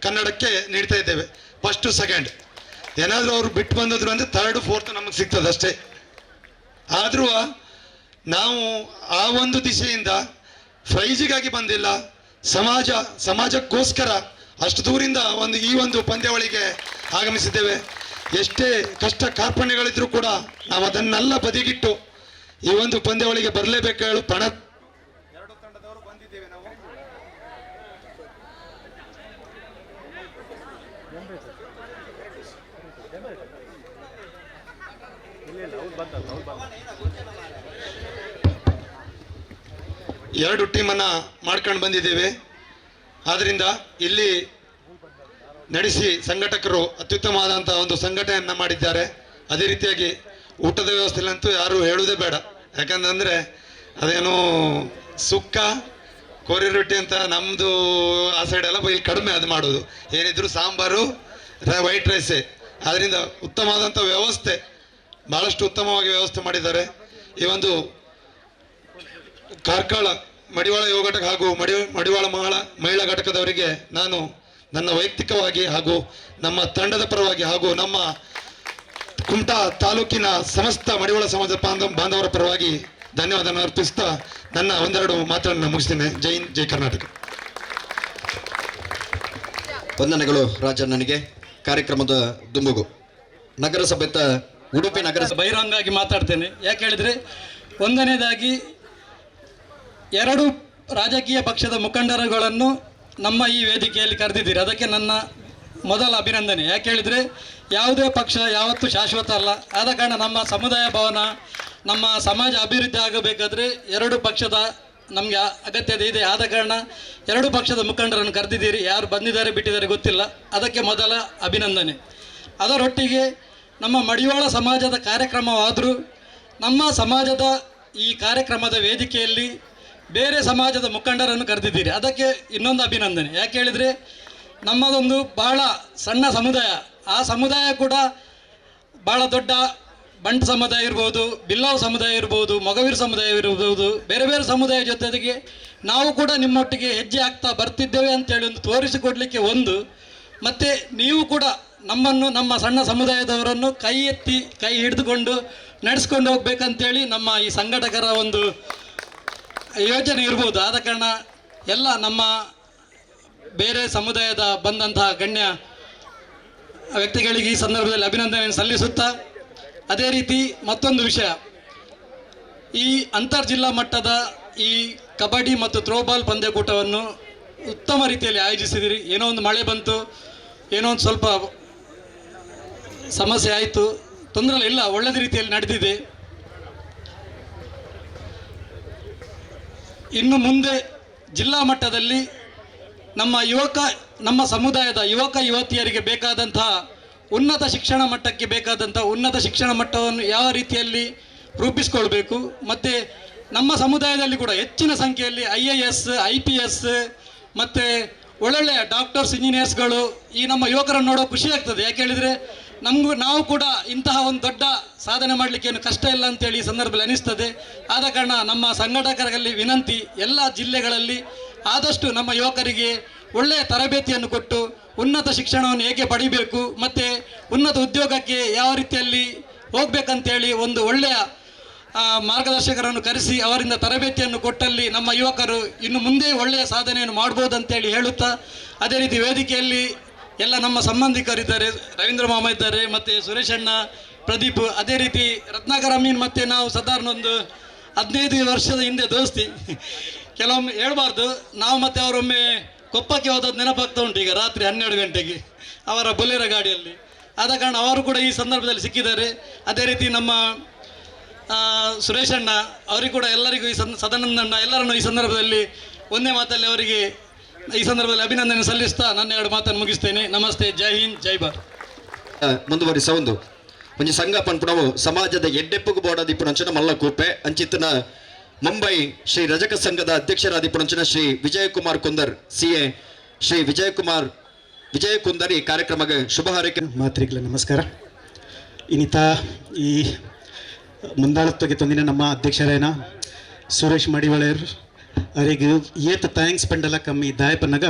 ಕನ್ನಡಕ್ಕೆ ನೀಡ್ತಾ ಇದ್ದೇವೆ. ಫಸ್ಟು, ಸೆಕೆಂಡ್ ಏನಾದರೂ ಅವರು ಬಿಟ್ಟು ಬಂದಿದ್ರು ಅಂದರೆ ಥರ್ಡ್, ಫೋರ್ತ್ ನಮಗೆ ಸಿಗ್ತದೆ ಅಷ್ಟೇ. ಆದರೂ ನಾವು ಆ ಒಂದು ದಿಶೆಯಿಂದ ಪ್ರೈಜಿಗಾಗಿ ಬಂದಿಲ್ಲ, ಸಮಾಜಕ್ಕೋಸ್ಕರ ಅಷ್ಟು ದೂರಿಂದ ಒಂದು ಈ ಒಂದು ಪಂದ್ಯಾವಳಿಗೆ ಆಗಮಿಸಿದ್ದೇವೆ. ಎಷ್ಟೇ ಕಷ್ಟ ಕಾರ್ಪಣ್ಯಗಳಿದ್ರೂ ಕೂಡ ನಾವು ಅದನ್ನೆಲ್ಲ ಬದಿಗಿಟ್ಟು ಈ ಒಂದು ಪಂದ್ಯಾವಳಿಗೆ ಬರಲೇಬೇಕು ಹೇಳು ಪಣ. ಎರಡು ತಂಡದವರು ಬಂದಿದ್ದೇವೆ ನಾವು. ಎರಡು ಟೀಮನ್ನು ಮಾಡ್ಕೊಂಡು ಬಂದಿದ್ದೇವೆ. ಆದ್ದರಿಂದ ಇಲ್ಲಿ ನಡೆಸಿ ಸಂಘಟಕರು ಅತ್ಯುತ್ತಮವಾದಂಥ ಒಂದು ಸಂಘಟನೆಯನ್ನು ಮಾಡಿದ್ದಾರೆ. ಅದೇ ರೀತಿಯಾಗಿ ಊಟದ ವ್ಯವಸ್ಥೆಯಲ್ಲಂತೂ ಯಾರೂ ಹೇಳುವುದೇ ಬೇಡ. ಯಾಕಂತಂದರೆ ಅದೇನು ಸುಕ್ಕ ಕೋರಿ ರೊಟ್ಟಿ ಅಂತ ನಮ್ಮದು ಆ ಸೈಡೆಲ್ಲ ಇಲ್ಲಿ ಕಡಿಮೆ ಅದು ಮಾಡೋದು. ಏನಿದ್ರು ಸಾಂಬಾರು, ವೈಟ್ ರೈಸೇ. ಆದ್ದರಿಂದ ಉತ್ತಮವಾದಂಥ ವ್ಯವಸ್ಥೆ, ಭಾಳಷ್ಟು ಉತ್ತಮವಾಗಿ ವ್ಯವಸ್ಥೆ ಮಾಡಿದ್ದಾರೆ. ಈ ಒಂದು ಕಾರ್ಕಳ ಮಡಿವಾಳ ಯುವ ಘಟಕ ಹಾಗೂ ಮಡಿವಾಳ ಮಹಿಳಾ ಘಟಕದವರಿಗೆ ನಾನು ನನ್ನ ವೈಯಕ್ತಿಕವಾಗಿ ಹಾಗೂ ನಮ್ಮ ತಂಡದ ಪರವಾಗಿ ಹಾಗೂ ನಮ್ಮ ಕುಮಟಾ ತಾಲೂಕಿನ ಸಮಸ್ತ ಮಡಿವಾಳ ಸಮಾಜ ಬಾಂಧವರ ಪರವಾಗಿ ಧನ್ಯವಾದವನ್ನು ಅರ್ಪಿಸ್ತಾ ನನ್ನ ಒಂದೆರಡು ಮಾತನ್ನು ಮುಗಿಸ್ತೇನೆ. ಜೈ ಹಿಂದ್, ಜೈ ಕರ್ನಾಟಕ. ವಂದನೆಗಳು ರಾಜಣ್ಣನಿಗೆ. ಕಾರ್ಯಕ್ರಮದ ದುಂಬುಗು ನಗರಸಭೆತ ಉಡುಪಿ ನಗರ ಬಹಿರಂಗವಾಗಿ ಮಾತಾಡ್ತೇನೆ. ಯಾಕೆ ಹೇಳಿದರೆ, ಒಂದನೇದಾಗಿ ಎರಡು ರಾಜಕೀಯ ಪಕ್ಷದ ಮುಖಂಡರುಗಳನ್ನು ನಮ್ಮ ಈ ವೇದಿಕೆಯಲ್ಲಿ ಕರೆದಿದ್ದೀರಿ, ಅದಕ್ಕೆ ನನ್ನ ಮೊದಲ ಅಭಿನಂದನೆ. ಯಾಕೆ ಹೇಳಿದರೆ, ಯಾವುದೇ ಪಕ್ಷ ಯಾವತ್ತೂ ಶಾಶ್ವತ ಅಲ್ಲ. ಆದ ಕಾರಣ ನಮ್ಮ ಸಮುದಾಯ ಭವನ, ನಮ್ಮ ಸಮಾಜ ಅಭಿವೃದ್ಧಿ ಆಗಬೇಕಾದರೆ ಎರಡು ಪಕ್ಷದ ನಮಗೆ ಅಗತ್ಯತೆ ಇದೆ. ಆದ ಕಾರಣ ಎರಡು ಪಕ್ಷದ ಮುಖಂಡರನ್ನು ಕರೆದಿದ್ದೀರಿ. ಯಾರು ಬಂದಿದ್ದಾರೆ ಬಿಟ್ಟಿದ್ದಾರೆ ಗೊತ್ತಿಲ್ಲ, ಅದಕ್ಕೆ ಮೊದಲ ಅಭಿನಂದನೆ. ಅದರೊಟ್ಟಿಗೆ ನಮ್ಮ ಮಡಿವಾಳ ಸಮಾಜದ ಕಾರ್ಯಕ್ರಮವಾದರೂ ನಮ್ಮ ಸಮಾಜದ ಈ ಕಾರ್ಯಕ್ರಮದ ವೇದಿಕೆಯಲ್ಲಿ ಬೇರೆ ಸಮಾಜದ ಮುಖಂಡರನ್ನು ಕರೆದಿದ್ದೀರಿ, ಅದಕ್ಕೆ ಇನ್ನೊಂದು ಅಭಿನಂದನೆ. ಯಾಕೆ ಹೇಳಿದರೆ, ನಮ್ಮದೊಂದು ಭಾಳ ಸಣ್ಣ ಸಮುದಾಯ, ಆ ಸಮುದಾಯ ಕೂಡ ಭಾಳ ದೊಡ್ಡ ಬಂಟ್ ಸಮುದಾಯ ಇರ್ಬೋದು, ಬಿಲ್ಲಾವ್ ಸಮುದಾಯ ಇರ್ಬೋದು, ಮೊಗವೀರ್ ಸಮುದಾಯ ಇರ್ಬೋದು, ಬೇರೆ ಬೇರೆ ಸಮುದಾಯ ಜೊತೆಗೆ ನಾವು ಕೂಡ ನಿಮ್ಮೊಟ್ಟಿಗೆ ಹೆಜ್ಜೆ ಆಗ್ತಾ ಬರ್ತಿದ್ದೇವೆ ಅಂತೇಳಿ ಒಂದು ತೋರಿಸಿಕೊಡಲಿಕ್ಕೆ ಒಂದು, ಮತ್ತು ನೀವು ಕೂಡ ನಮ್ಮನ್ನು, ನಮ್ಮ ಸಣ್ಣ ಸಮುದಾಯದವರನ್ನು ಕೈ ಎತ್ತಿ ಕೈ ಹಿಡಿದುಕೊಂಡು ನಡೆಸ್ಕೊಂಡು ಹೋಗ್ಬೇಕಂತೇಳಿ ನಮ್ಮ ಈ ಸಂಘಟಕರ ಒಂದು ಯೋಜನೆ ಇರ್ಬೋದು. ಆದ ಕಾರಣ ಎಲ್ಲ ನಮ್ಮ ಬೇರೆ ಸಮುದಾಯದ ಬಂದಂತಹ ಗಣ್ಯ ವ್ಯಕ್ತಿಗಳಿಗೆ ಈ ಸಂದರ್ಭದಲ್ಲಿ ಅಭಿನಂದನೆಯನ್ನು ಸಲ್ಲಿಸುತ್ತಾ, ಅದೇ ರೀತಿ ಮತ್ತೊಂದು ವಿಷಯ, ಈ ಅಂತರ್ ಜಿಲ್ಲಾ ಮಟ್ಟದ ಈ ಕಬಡ್ಡಿ ಮತ್ತು ಥ್ರೋಬಾಲ್ ಪಂದ್ಯಕೂಟವನ್ನು ಉತ್ತಮ ರೀತಿಯಲ್ಲಿ ಆಯೋಜಿಸಿದಿರಿ. ಏನೋ ಒಂದು ಮಳೆ ಬಂತು, ಏನೋ ಒಂದು ಸ್ವಲ್ಪ ಸಮಸ್ಯೆ ಆಯಿತು, ತೊಂದರೆ ಇಲ್ಲ, ಒಳ್ಳೆಯ ರೀತಿಯಲ್ಲಿ ನಡೆದಿದೆ. ಇನ್ನು ಮುಂದೆ ಜಿಲ್ಲಾ ಮಟ್ಟದಲ್ಲಿ ನಮ್ಮ ಸಮುದಾಯದ ಯುವಕ ಯುವತಿಯರಿಗೆ ಬೇಕಾದಂತಹ ಉನ್ನತ ಶಿಕ್ಷಣ ಮಟ್ಟಕ್ಕೆ ಬೇಕಾದಂಥ ಉನ್ನತ ಶಿಕ್ಷಣ ಮಟ್ಟವನ್ನು ಯಾವ ರೀತಿಯಲ್ಲಿ ರೂಪಿಸಿಕೊಳ್ಬೇಕು, ಮತ್ತು ನಮ್ಮ ಸಮುದಾಯದಲ್ಲಿ ಕೂಡ ಹೆಚ್ಚಿನ ಸಂಖ್ಯೆಯಲ್ಲಿ IAS, IPS ಮತ್ತು ಒಳ್ಳೊಳ್ಳೆಯ ಡಾಕ್ಟರ್ಸ್, ಇಂಜಿನಿಯರ್ಸ್ಗಳು ಈ ನಮ್ಮ ಯುವಕರನ್ನು ನೋಡೋ ಖುಷಿ ಆಗ್ತದೆ. ಯಾಕೆ ಹೇಳಿದರೆ, ನಮಗೂ ನಾವು ಕೂಡ ಇಂತಹ ಒಂದು ದೊಡ್ಡ ಸಾಧನೆ ಮಾಡಲಿಕ್ಕೆ ಏನು ಕಷ್ಟ ಇಲ್ಲ ಅಂತೇಳಿ ಈ ಸಂದರ್ಭದಲ್ಲಿ ಅನಿಸ್ತದೆ. ಆದ ಕಾರಣ ನಮ್ಮ ಸಂಘಟಕರಲ್ಲಿ ವಿನಂತಿ, ಎಲ್ಲ ಜಿಲ್ಲೆಗಳಲ್ಲಿ ಆದಷ್ಟು ನಮ್ಮ ಯುವಕರಿಗೆ ಒಳ್ಳೆಯ ತರಬೇತಿಯನ್ನು ಕೊಟ್ಟು ಉನ್ನತ ಶಿಕ್ಷಣವನ್ನು ಹೇಗೆ ಪಡಿಬೇಕು ಮತ್ತು ಉನ್ನತ ಉದ್ಯೋಗಕ್ಕೆ ಯಾವ ರೀತಿಯಲ್ಲಿ ಹೋಗಬೇಕಂತೇಳಿ ಒಂದು ಒಳ್ಳೆಯ ಮಾರ್ಗದರ್ಶಕರನ್ನು ಕರೆಸಿ ಅವರಿಂದ ತರಬೇತಿಯನ್ನು ಕೊಟ್ಟಲ್ಲಿ ನಮ್ಮ ಯುವಕರು ಇನ್ನು ಮುಂದೆ ಒಳ್ಳೆಯ ಸಾಧನೆಯನ್ನು ಮಾಡ್ಬೋದು ಅಂತೇಳಿ ಹೇಳುತ್ತಾ, ಅದೇ ರೀತಿ ವೇದಿಕೆಯಲ್ಲಿ ಎಲ್ಲ ನಮ್ಮ ಸಂಬಂಧಿಕರಿದ್ದಾರೆ, ರವೀಂದ್ರ ಮಾಮ ಇದ್ದಾರೆ, ಮತ್ತು ಸುರೇಶಣ್ಣ, ಪ್ರದೀಪ್, ಅದೇ ರೀತಿ ರತ್ನಾಕರ್ ಅಮೀನ್ ಮತ್ತು ನಾವು ಸಾಧಾರಣ ಒಂದು 15 ವರ್ಷದ ಹಿಂದೆ ದೋಸ್ತಿ. ಕೆಲವೊಮ್ಮೆ ಹೇಳ್ಬಾರ್ದು, ನಾವು ಮತ್ತು ಅವರೊಮ್ಮೆ ಕೊಪ್ಪಕ್ಕೆ ಹೋದದ್ದು ನೆನಪಾಗ್ತಾ ಉಂಟು ಈಗ ರಾತ್ರಿ 12 ಗಂಟೆಗೆ ಅವರ ಬೊಲೆರ ಗಾಡಿಯಲ್ಲಿ. ಆದ ಕಾರಣ ಅವರು ಕೂಡ ಈ ಸಂದರ್ಭದಲ್ಲಿ ಸಿಕ್ಕಿದ್ದಾರೆ. ಅದೇ ರೀತಿ ನಮ್ಮ ಸುರೇಶಣ್ಣ ಅವರಿಗೂ ಕೂಡ ಎಲ್ಲರಿಗೂ ಈ ಸದಾನಂದಣ್ಣ ಎಲ್ಲರನ್ನು ಈ ಸಂದರ್ಭದಲ್ಲಿ ಒಂದೇ ಮಾತಲ್ಲಿ ಅವರಿಗೆ ಈ ಸಂದರ್ಭದಲ್ಲಿ ಅಭಿನಂದನೆ ಸಲ್ಲಿಸ್ತಾ ನನ್ನ ಎರಡು ಮಾತನ್ನು ಮುಗಿಸ್ತೇನೆ. ನಮಸ್ತೆ, ಜೈ ಹಿಂದ್, ಜೈ ಭಾರತ್. ಮುಂದುವರಿಸ ಒಂದು ಒಂಜಿ ಸಂಘ ಪನ್ಪುನವು ಸಮಾಜದ ಎಡ್ಡೆಪ್ಪುಗು ಬೋಡಾದಿಪ್ಪುನಂಚಿನ ಮಲ್ಲ ಕೂಪೆ ಅಂಚಿತ್ತನ ಮುಂಬೈ ಶ್ರೀ ರಜಕ ಸಂಘದ ಅಧ್ಯಕ್ಷರಾದಿಪ್ಪುನಂಚಿನ Shri Vijayakumar Kunder CA Shri Vijayakumar Vijaya Kundar ಈ ಕಾರ್ಯಕ್ರಮಕ್ಕೆ ಶುಭ ಹಾರೈಕೆ. ಮಾತ್ರಿಗಳ ನಮಸ್ಕಾರ. ಇನ್ನಿತ ಈ ಮುಂದಾಳತ್ವಕ್ಕೆ ತಂದಿನ ನಮ್ಮ ಅಧ್ಯಕ್ಷರೇನ ಸುರೇಶ್ ಮಡಿವಾಳೆಯರ್ ಅವರಿಗೆ ಏತ thanks ಪಂಡಲ ಕಮ್ಮಿ ದಾಯಪನ್ನಗ.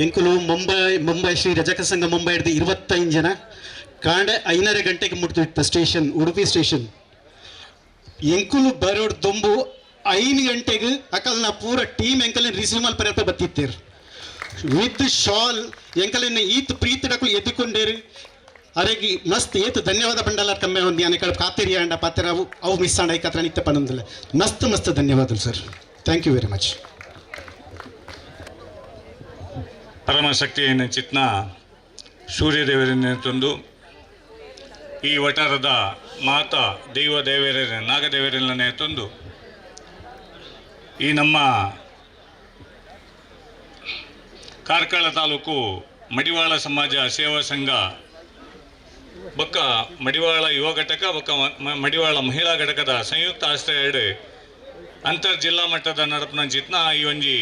ಎಂಕುಲು ಮುಂಬೈ ಮುಂಬೈ ಶ್ರೀ ರಜಕ ಸಂಘ ಮುಂಬೈ ಹಿಡ್ದು 25 ಜನ ಕಾಂಡೆ 5:30 ಗಂಟೆಗೆ ಮುಟ್ತಿತ್ತ ಸ್ಟೇಷನ್, ಉಡುಪಿ ಸ್ಟೇಷನ್. ಎಂಕುಲು ಬರೋಡ್ ದೊಂಬು 5 ಗಂಟೆಗೆ ಅಕಲ್ನ ಪೂರ ಟೀಮ್ ಎಂಕಲಿನ ರಿಸೀವ್ ಮಲ್ಪರೆ ಬತ್ತಿತ್ತೇರು ವಿತ್ ಶಾಲ್. ಎಂಕಲಿನ ಈತ್ ಪ್ರೀತಿಡಕುಲು ಎದ್ದುಕೊಂಡೇರು. ಅರೆಗಿ ಮಸ್ತ್ ಏತ್ ಧನ್ಯವಾದ ಪಂಡಲ ಕಮ್ಮೆ ಒಂದು ಯಾನೆ ಕಡೆ ಕಾತಿರಿ ಅಂಡ ಪಾತ್ರ ಅವು ಅವು ಮಿಸ್ ಆಂಡ ಐಕತ್ರ ನಿತ್ಯ ಪನೊಂದಿಲ್ಲ. ಮಸ್ತ್ ಮಸ್ತ್ ಧನ್ಯವಾದಗಳು sir. Thank you very much. ಪರಮಶಕ್ತಿಯನ್ನು ಚಿತ್ನ ಸೂರ್ಯದೇವರನ್ನು ತಂದು ಈ ವಟಾರದ ಮಾತಾ ದೈವ ದೇವರ ನಾಗದೇವರನ್ನೇ ತಂದು ಈ ನಮ್ಮ ಕಾರ್ಕಳ ತಾಲೂಕು ಮಡಿವಾಳ ಸಮಾಜ ಸೇವಾ ಸಂಘ ಬೊಕ್ಕ ಮಡಿವಾಳ ಯುವ ಘಟಕ ಬೊಕ್ಕ ಮಡಿವಾಳ ಮಹಿಳಾ ಘಟಕದ ಸಂಯುಕ್ತ ಆಶ್ರಯ ಅಂತರ್ ಜಿಲ್ಲಾ ಮಟ್ಟದ ನಡಪುನಂಚಿತ್ನ ಈ ಒಂಜಿ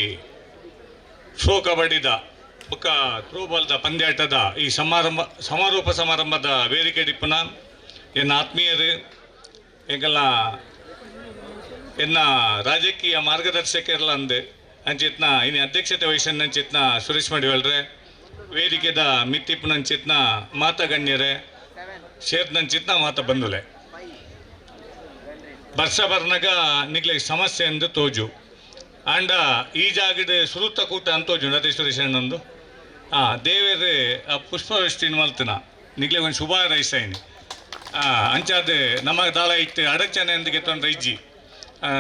ಶೋ ಕಬಡ್ಡಿದ ಬೊಕ್ಕ ಥ್ರೋಬಾಲ್ದ ಪಂದ್ಯಾಟದ ಈ ಸಮಾರೋಪ ಸಮಾರಂಭದ ವೇದಿಕೆ ಡಿಪ್ಪುನ ಎನ್ನ ಆತ್ಮೀಯರು ಎಂಕಲ್ನ ಎನ್ನ ರಾಜಕೀಯ ಮಾರ್ಗದರ್ಶಕರೆಲ್ಲ ಅಂದೆ ಅಂಚಿತ್ನ ಇನ್ನು ಅಧ್ಯಕ್ಷತೆ ವಹಿಸಿನಂಚಿತ್ನ ಸುರೇಶ್ ಮಡಿವಾಳ್ರೆ, ವೇದಿಕೆದ ಮಿತ್ತಿಪ್ಪುನಂಚಿತ್ನ ಮಾತ ಗಣ್ಯರೇ, ಸೇರ್ನಂಚಿತ್ನ ಮಾತ ಬಂದುಲೆ. ಬರ್ಸ ಬರ್ನಗ ನಿಗ್ಲೆ ಸಮಸ್ಯೆ ಎಂದು ತೋಜು ಆಂಡ ಈ ಜಾಗದ ಸುರುತ್ತ ಕೂಟ ಅಂತೋಜು ರತೇಶ್ವರಿ ಶರಣಂದು ದೇವೇರು ಆ ಪುಷ್ಪವೃಷ್ಟಿನ ಮಲ್ತನ ನಿಗ್ಲೆ ಒಂದು ಶುಭ ರೈಸೈನಿ ಅಂಚಾದ ನಮಗೆ ದಾಳ ಇಟ್ಟು ಅಡಚಣೆ ಎಂದಿಗೆ ತೊಂದರೆ ಇಜ್ಜಿ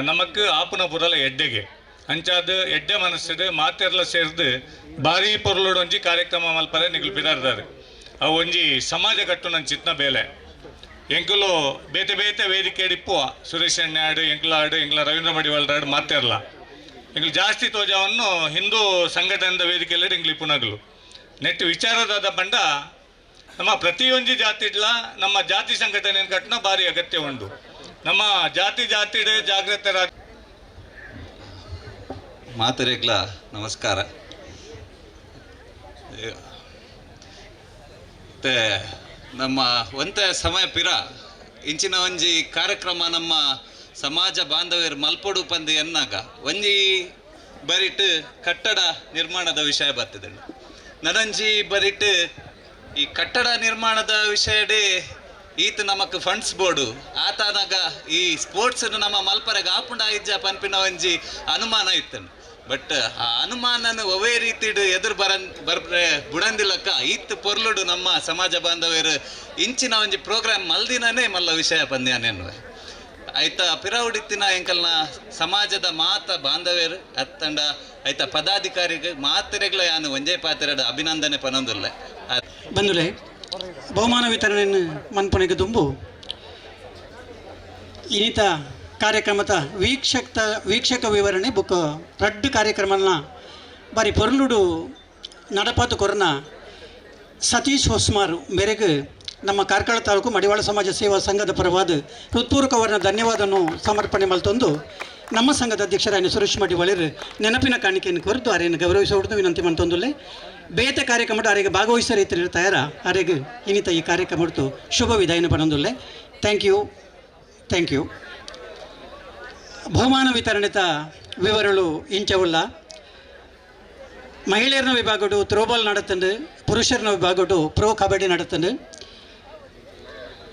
ನಮಕ್ ಆಪುನ ಪುರಲ ಎಡ್ಡೆಗೆ ಅಂಚಾದ ಎಡ್ಡೆ ಮನಸ್ಸಿದೆ ಮಾತೆರ್ಲ ಸೇರ್ದು ಭಾರಿ ಪೊರ್ಲುಡೊಂಜಿ ಕಾರ್ಯಕ್ರಮ ಮಲ್ಪರೆ ನಿಗ್ಲು ಪಿದಾರ್ದಾರೆ. ಅವು ಒಂಜಿ ಸಮಾಜ ಕಟ್ಟುನಂಚಿತ್ನ ಬೇಲೆ ಎಂಕುಲು ಬೇತೆ ಬೇತೆ ವೇದಿಕೆ ಇಪ್ಪುವ ಸುರೇಶ್ ಅಣ್ಣೆ ಆಡು ಎಂಕುಲ ಆಡು ಎಂಕ್ಲ ರವೀಂದ್ರ ಮಡಿವಾಳರಾಡು ಮಾತೆರ್ಲ ಎಂಕ್ಲು ಜಾಸ್ತಿ ತೋಜಾವನ್ನು ಹಿಂದೂ ಸಂಘಟನೆದ ವೇದಿಕೆಯಲ್ಲಿ ಎಂಕ್ಲು ಇಪ್ಪುನಗಲು ನೆಟ್ಟು ವಿಚಾರದಾದ ಬಂಡ ನಮ್ಮ ಪ್ರತಿಯೊಂಜಿ ಜಾತಿ ಇಡ್ಲ ನಮ್ಮ ಜಾತಿ ಸಂಘಟನೆಯನ್ನು ಕಟ್ಟನ ಭಾರಿ ಅಗತ್ಯ ಉಂಟು. ನಮ್ಮ ಜಾತಿ ಜಾತಿಡೆ ಜಾಗೃತ ಮಾತರೇಗ್ಲ ನಮಸ್ಕಾರ. ಮತ್ತೆ ನಮ್ಮ ಒಂತೆ ಸಮಯ ಪಿರ ಇಂಚಿನ ಒಂಜಿ ಕಾರ್ಯಕ್ರಮ ನಮ್ಮ ಸಮಾಜ ಬಾಂಧವ್ಯರು ಮಲ್ಪೊಡು ಪಂದು ಎನ್ನಾಗ ಒಂಜಿ ಬರಿಟ್ ಕಟ್ಟಡ ನಿರ್ಮಾಣದ ವಿಷಯ ಬರ್ತದೆ. ನನಂಜಿ ಬರಿಟ್ ಈ ಕಟ್ಟಡ ನಿರ್ಮಾಣದ ವಿಷಯಡೇ ಈತ ನಮಕ್ ಫಂಡ್ಸ್ ಬೋರ್ಡು ಆತನಾಗ ಈ ಸ್ಪೋರ್ಟ್ಸ್ ನಮ್ಮ ಮಲ್ಪರೆಗೆ ಆಪುಂಡ ಇಜ್ಜ ಪನ್ಪಿನ ಒಂಜಿ ಅನುಮಾನ ಇತ್ತು. ಬಟ್ ಆ ಅನುಮಾನನ ಒವೇ ರೀತಿಡು ಎದುರು ಬರ್ರೆ ಬುಡಂದಿಲ್ಲಕ್ಕ ಈತ್ ಪೊರ್ಲುಡು ನಮ್ಮ ಸಮಾಜ ಬಾಂಧವ್ಯರು ಇಂಚಿನ ಒಂಜಿ ಪ್ರೋಗ್ರಾಮ್ ಮಲ್ದಿನನೇ ಮಲ್ಲ ವಿಷಯ ಪಂದ್ಯಾನೆನ್ನುವೆ. ಆಯ್ತಾ ಪಿರವುಡಿತ್ತಿನ ಎಂಕಲ್ನ ಸಮಾಜದ ಮಾತ ಬಾಂಧವ್ಯರು ಅತ್ತಂಡ ಆಯ್ತಾ ಪದಾಧಿಕಾರಿಗೆ ಮಾತೆರೆಗ್ಲ ಯಾನು ಒಂಜೇ ಪಾತ್ರೆಡ ಅಭಿನಂದನೆ ಪನೊಂದುಲ್ಲೆ. ಬಂದುಲೆ ಬಹುಮಾನ ವಿತರಣೆಯನ್ನು ಮನ್ಪಣೆಗೆ ದುಂಬು ಇನ್ನಿತ ಕಾರ್ಯಕ್ರಮದ ವೀಕ್ಷಕ ವಿವರಣೆ ಬುಕ್ ರಡ್ಡು ಕಾರ್ಯಕ್ರಮನ ಬಾರಿ ಪೊರ್ಲುಡು ನಡಪಾತು ಕೊರನ ಸತೀಶ್ ಹೊಸ್ಮಾರು ಮೇರೆಗೆ ನಮ್ಮ ಕಾರ್ಕಳ ತಾಲೂಕು ಮಡಿವಾಳ ಸಮಾಜ ಸೇವಾ ಸಂಘದ ಪರವಾದ ಹೃತ್ಪೂರ್ವಕವರನ್ನ ಧನ್ಯವಾದವನ್ನು ಸಮರ್ಪಣೆ ಮಲ್ತೊಂದು ನಮ್ಮ ಸಂಘದ ಅಧ್ಯಕ್ಷರಾದ ಸುರೇಶ್ ಮಡಿವಾಳರು ನೆನಪಿನ ಕಾಣಿಕೆಯನ್ನು ಕೊರೆದು ಆರೆಯನ್ನು ಗೌರವಿಸುವುದು ವಿನಂತಿ ಮಂತೊಂದುಲ್ಲೆ. ಬೇತೆ ಕಾರ್ಯಕ್ರಮ ಆರೆಗೆ ಭಾಗವಹಿಸ ರೀತಿಯಲ್ಲಿ ತಯಾರ ಆರೆಗೆ ಇನ್ನಿತ ಈ ಕಾರ್ಯಕ್ರಮ ಶುಭ ವಿದಾಯನ ಪಡೊಂದುಲ್ಲೆ. Thank you, thank you. ಬಹುಮಾನ ವಿತರಣೆತ ವಿವರಳು ಇಂಚವುಳ್ಳ ಮಹಿಳೆಯರನ ವಿಭಾಗಡು ಥ್ರೋಬಾಲ್ ನಡತಂಡು, ಪುರುಷರನ ವಿಭಾಗಡು ಪ್ರೋ ಕಬಡ್ಡಿ ನಡತಂಡು.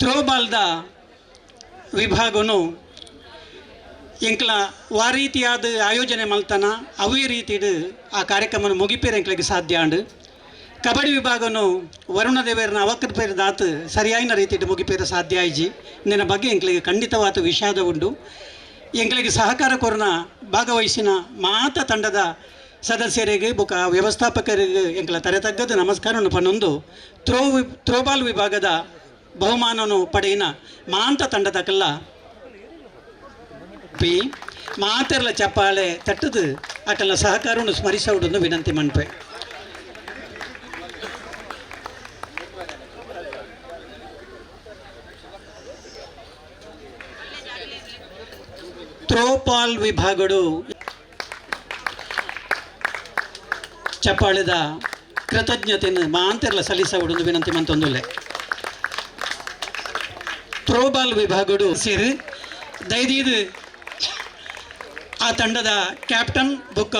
ಥ್ರೋಬಾಲ್ದ ವಿಭಾಗನು ಎಂಕ್ಲ ವಾ ರೀತಿಯಾದ ಆಯೋಜನೆ ಮಲ್ತನ ಅವೇ ರೀತಿಡು ಆ ಕಾರ್ಯಕ್ರಮನ ಮುಗಿಪೇರ ಎಂಕ್ಲಿಗೆ ಸಾಧ್ಯ ಆಂಡು. ಕಬಡ್ಡಿ ವಿಭಾಗನು ವರುಣ ದೇವರನ ಅವಕೃಪೇರ ದಾತು ಸರಿಯಾಯಿನ ರೀತಿಡು ಮುಗಿಪೇರ ಸಾಧ್ಯ ಆಯ್ಜಿ. ನಿನ್ನ ಬಗ್ಗೆ ಎಂಕ್ಲಿಗೆ ಖಂಡಿತವಾದ ವಿಷಾದ ಉಂಡು. ಎಂಕ್ಲಿಗೆ ಸಹಕಾರ ಕೊರನ ಭಾಗವಹಿಸಿನ ಮಾತ ತಂಡದ ಸದಸ್ಯರಿಗೆ ಬೊಕ ವ್ಯವಸ್ಥಾಪಕರಿಗೆ ಎಂಕ್ಲ ತರೆ ತಗ್ಗದ ನಮಸ್ಕಾರವನ್ನು ಪನ್ನೊಂದು ಥ್ರೋಬಾಲ್ ವಿಭಾಗದ ಬಹುಮಾನವನ್ನು ಪಡೆಯಿನ ಮಾಂತ ತಂಡದಕಲ್ಲ ಪಿ ಮಾತೆರ್ಲ ಚಪ್ಪಾಳೆ ತಟ್ಟದು ಅಕಲ್ನ ಸಹಕಾರವನ್ನು ಸ್ಮರಿಸುವುದನ್ನು ವಿನಂತಿ ಮನ್ಪೆ. ಥ್ರೋಪಾಲ್ ವಿಭಾಗಡು ಚಪ್ಪಾಳೆದ ಕೃತಜ್ಞತೆಯನ್ನು ಮಾಂತೆರ್ಲ ಸಲ್ಲಿಸುವುದನ್ನು ವಿನಂತಿ ಮಂತೊಂದುಲ್ಲೆ. ಥ್ರೋಬಾಲ್ ವಿಭಾಗಡು ಸೇರಿ ದಯದೀದು ಆ ತಂಡದ ಕ್ಯಾಪ್ಟನ್ ಬೊಕ್ಕ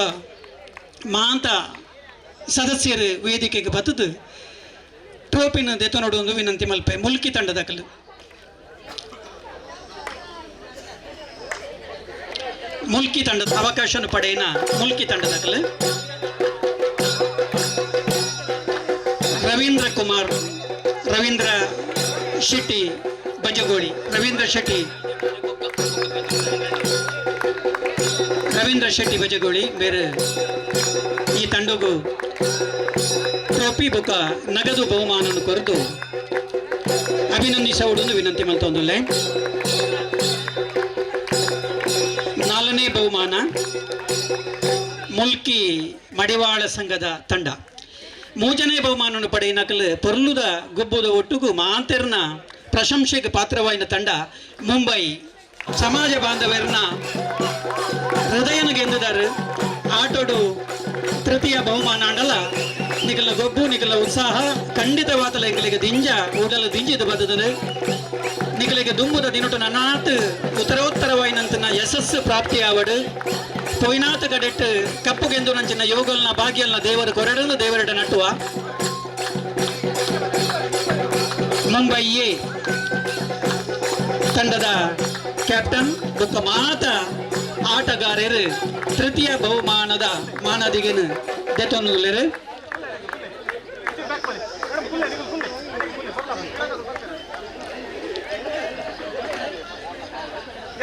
ಮಾಂತ ಸದಸ್ಯರು ವೇದಿಕೆಗೆ ಬತ್ತದು ಟ್ರೋಫಿನ ದೆತೊನೊಡು ಒಂದು ವಿನಂತಿ ಮಲ್ಪೆ. ಮುಲ್ಕಿ ತಂಡದ ಕಲ್ಲು ಮುಲ್ಕಿ ತಂಡದ ಅವಕಾಶವನ್ನು ಪಡೆಯಿನ ಮುಲ್ಕಿ ತಂಡದ ಕಲ್ಲು ರವೀಂದ್ರ ಕುಮಾರ್, ರವೀಂದ್ರ ಶೆಟ್ಟಿ ಬಜಗೋಳಿ, ರವೀಂದ್ರ ಶೆಟ್ಟಿ, ರವೀಂದ್ರ ಶೆಟ್ಟಿ ಬಜಗೋಳಿ ಬೇರೆ ಈ ತಂಡಗೂ ಟ್ರೋಫಿ ಬೊಕ್ಕ ನಗದು ಬಹುಮಾನವನ್ನು ಕೊರೆದು ಅಭಿನಂದಿಸುವುದನ್ನು ವಿನಂತಿ ಮಲ್ತೊಂದುಲ್ಲೆ. ನಾಲ್ಕನೇ ಬಹುಮಾನ ಮುಲ್ಕಿ ಮಡಿವಾಳ ಸಂಘದ ತಂಡ. ಮೂಜನೇ ಬಹುಮಾನವನ್ನು ಪಡೆಯಿನಕಲು ಪೊರ್ಲುದ ಗೊಬ್ಬುದ ಒಟ್ಟುಗು ಮಾಂತೆರ್ನ ಪ್ರಶಂಸೆಗೆ ಪಾತ್ರವಾಯಿನ ತಂಡ ಮುಂಬೈ ಸಮಾಜ ಬಾಂಧವರ್ನ ಹೃದಯನ ಗೆಂದಿದ್ದಾರೆ. ಆಟೋಡು ತೃತೀಯ ಬಹುಮಾನ ಆಂಡಲ ನಿಕಲ ಗೊಬ್ಬು ನಿಕಲ ಉತ್ಸಾಹ ಖಂಡಿತವಾತಲ ಎಂಗಳಿಗೆ ದಿಂಜ ಉಡಲ ದಿಂಜಿದು ಬದದನು. ನಿಕಲಿಗೆ ದುಂಬುದ ದಿನಟು ನನಾತ್ ಉತ್ತರೋತ್ತರವಾಯಿನಂತನ ಯಶಸ್ಸು ಪ್ರಾಪ್ತಿಯಾವಡು ಪೊಯ್ನಾತ ಕಡೆಟ್ ಕಪ್ಪುಗೆಂದು ನಂಚಿನ ಯೋಗಲ್ನ ಭಾಗ್ಯಲ್ನ ದೇವರು ಕೊರಡನ್ನು ದೇವರಡ ನಟ್ಟುವ. ಮುಂಬೈ ಎ ತಂಡದ ಕ್ಯಾಪ್ಟನ್ ಬೊಕ್ಕ ಮಾತ ಆಟಗಾರರು ತೃತೀಯ ಬಹುಮಾನದ ಮಾನದಿಗೆನು ದೆತೊಂದುಲ್ಲೆರ್.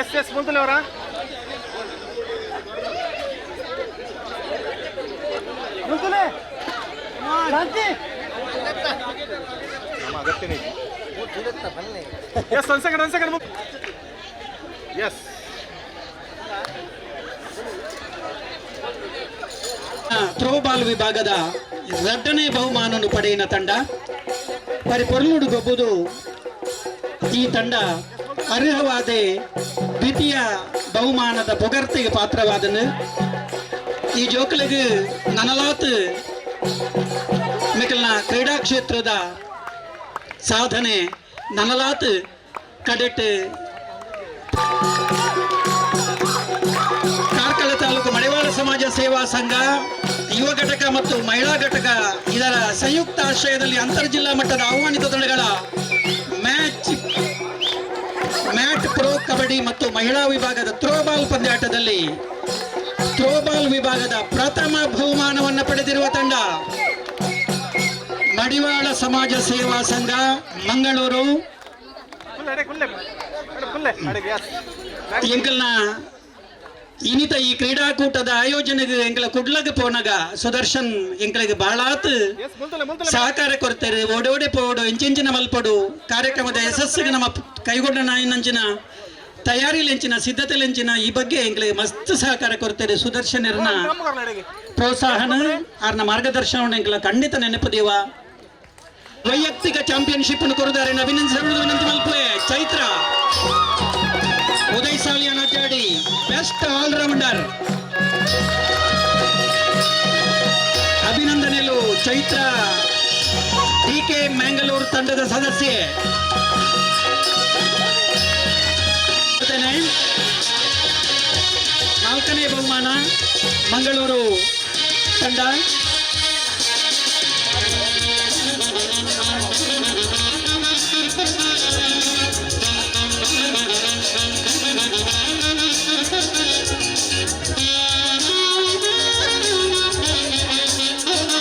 ಎಸ್ ಎಸ್ ಮುಂದಲವರ ಮುಂದಲೆ ಶಾಂತಿ ನಮ್ಮ ಅಗತ್ಯನೇ ಎಸ್ ಒಂದು ಸೆಕೆಂಡ್ ಒಂದು ಸೆಕೆಂಡ್ ಎಸ್. ಥ್ರೋಬಾಲ್ ವಿಭಾಗದ ಎರಡನೇ ಬಹುಮಾನವನ್ನು ಪಡೆಯಿನ ತಂಡ ಪರಿ ಪೊರ್ಲುಡು ಗೊಬ್ಬುದು ಈ ತಂಡ ಅರ್ಹವಾದ ದ್ವಿತೀಯ ಬಹುಮಾನದ ಪೊಗರ್ತಿಗೆ ಪಾತ್ರವಾದನು. ಈ ಜೋಕಲಿಗೆ ನನಲಾತ್ ಮಿಕಲ್ನ ಕ್ರೀಡಾ ಕ್ಷೇತ್ರದ ಸಾಧನೆ ನನಲಾತ್ ಕಡೆಟ್. ಕಾರ್ಕಳ ತಾಲೂಕು ಮಡಿವಾಳ ಸಮಾಜ ಸೇವಾ ಸಂಘ ಯುವ ಘಟಕ ಮತ್ತು ಮಹಿಳಾ ಘಟಕ ಇದರ ಸಂಯುಕ್ತ ಆಶ್ರಯದಲ್ಲಿ ಅಂತರ್ಜಿಲ್ಲಾ ಮಟ್ಟದ ಆಹ್ವಾನಿತ ತಂಡಗಳ ಮ್ಯಾಟ್ ಪ್ರೋ ಕಬಡ್ಡಿ ಮತ್ತು ಮಹಿಳಾ ವಿಭಾಗದ ಥ್ರೋಬಾಲ್ ಪಂದ್ಯಾಟದಲ್ಲಿ ಥ್ರೋಬಾಲ್ ವಿಭಾಗದ ಪ್ರಥಮ ಬಹುಮಾನವನ್ನು ಪಡೆದಿರುವ ತಂಡ ಮಡಿವಾಳ ಸಮಾಜ ಸೇವಾ ಸಂಘ ಮಂಗಳೂರು. ಎಂಕಲ್ನ ಇನಿತ ಈ ಕ್ರೀಡಾಕೂಟದ ಆಯೋಜನೆಗೆ ಎಂಕಲ ಕುಡ್ಲಗ ಪೋನಗ ಸುದರ್ಶನ್ ಎಂಕಲಿಗೆ ಬಹಳಾತ್ ಸಹಕಾರ ಕೊಡ್ತಾರೆ. ಓಡೋಡೆ ಪೋಡು ಎಂಚೆಂಚಿನ ಮಲ್ಪಡು ಕಾರ್ಯಕ್ರಮದ ಯಶಸ್ಸಿಗೆ ನಮ್ಮ ಕೈಗೊಂಡ ನಾಯಿನಂಚಿನ ತಯಾರಿಲೆಂಚಿನ ಸಿದ್ಧತೆಲೆಂಚಿನ ಈ ಬಗ್ಗೆ ಎಂಕಲಿಗೆ ಮಸ್ತ್ ಸಹಕಾರ ಕೊಡ್ತಾರೆ. ಸುದರ್ಶನರ್ನ ಪ್ರೋತ್ಸಾಹನ ಆರ್ನ ಮಾರ್ಗದರ್ಶನ ಎಂಕಲ ಖಂಡಿತ ನೆನಪು ದೇವ. ವೈಯಕ್ತಿಕ ಚಾಂಪಿಯನ್ಶಿಪ್ ಅನ್ನು ಕೊರುತ್ತಾರೆ ಅಭಿನಂದಿಸಲು ವಿನಂತಿ ಮಲ್ಪುವೆ. ಚೈತ್ರ ಉದಯ್ ಸಾಲಿಯಾನ್ ಅಜ್ಜಾಡಿ ಬೆಸ್ಟ್ ಆಲ್ರೌಂಡರ್ ಅಭಿನಂದನೆಲು. ಚೈತ್ರ ಡಿ ಕೆ ಮ್ಯಾಂಗಳೂರು ತಂಡದ ಸದಸ್ಯೆ. ನಾಲ್ಕನೇ ಬಹುಮಾನ ಮಂಗಳೂರು ತಂಡ.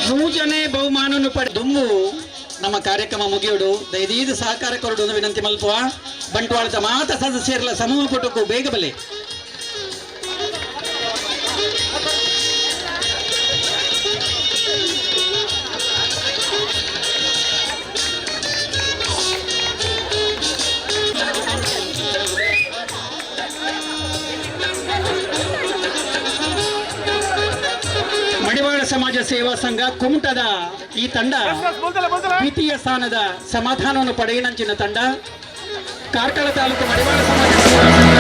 ಮೂಜನೇ ಬಹುಮಾನವನ್ನು ಪಡೆ ದುಮ್ಮು ನಮ್ಮ ಕಾರ್ಯಕ್ರಮ ಮುಗಿಯೋಡು ದಯದೀದು ಸಹಕಾರ ಕೊರಡು ವಿನಂತಿ ಮಲ್ಪುವ. ಬಂಟ್ವಾಳದ ಮಾತ ಸದಸ್ಯರ ಸಮೂಹ ಪುಟಕ್ಕೂ ಬೇಗ ಬಲೆ. ಮಡಿವಾಳ ಸಮಾಜ ಸೇವಾ ಸಂಘ ಕುಮಟದ ಈ ತಂಡ ದ್ವಿತೀಯ ಸ್ಥಾನದ ಸಮಾಧಾನವನ್ನು ಪಡೆಯಿನಂಚಿನ ತಂಡ. ಕಾರ್ಕಳ ತಾಲೂಕು ಮಡಿವಾಳ ಸಮಾಜ ಸೇವಾ ಸಂಘ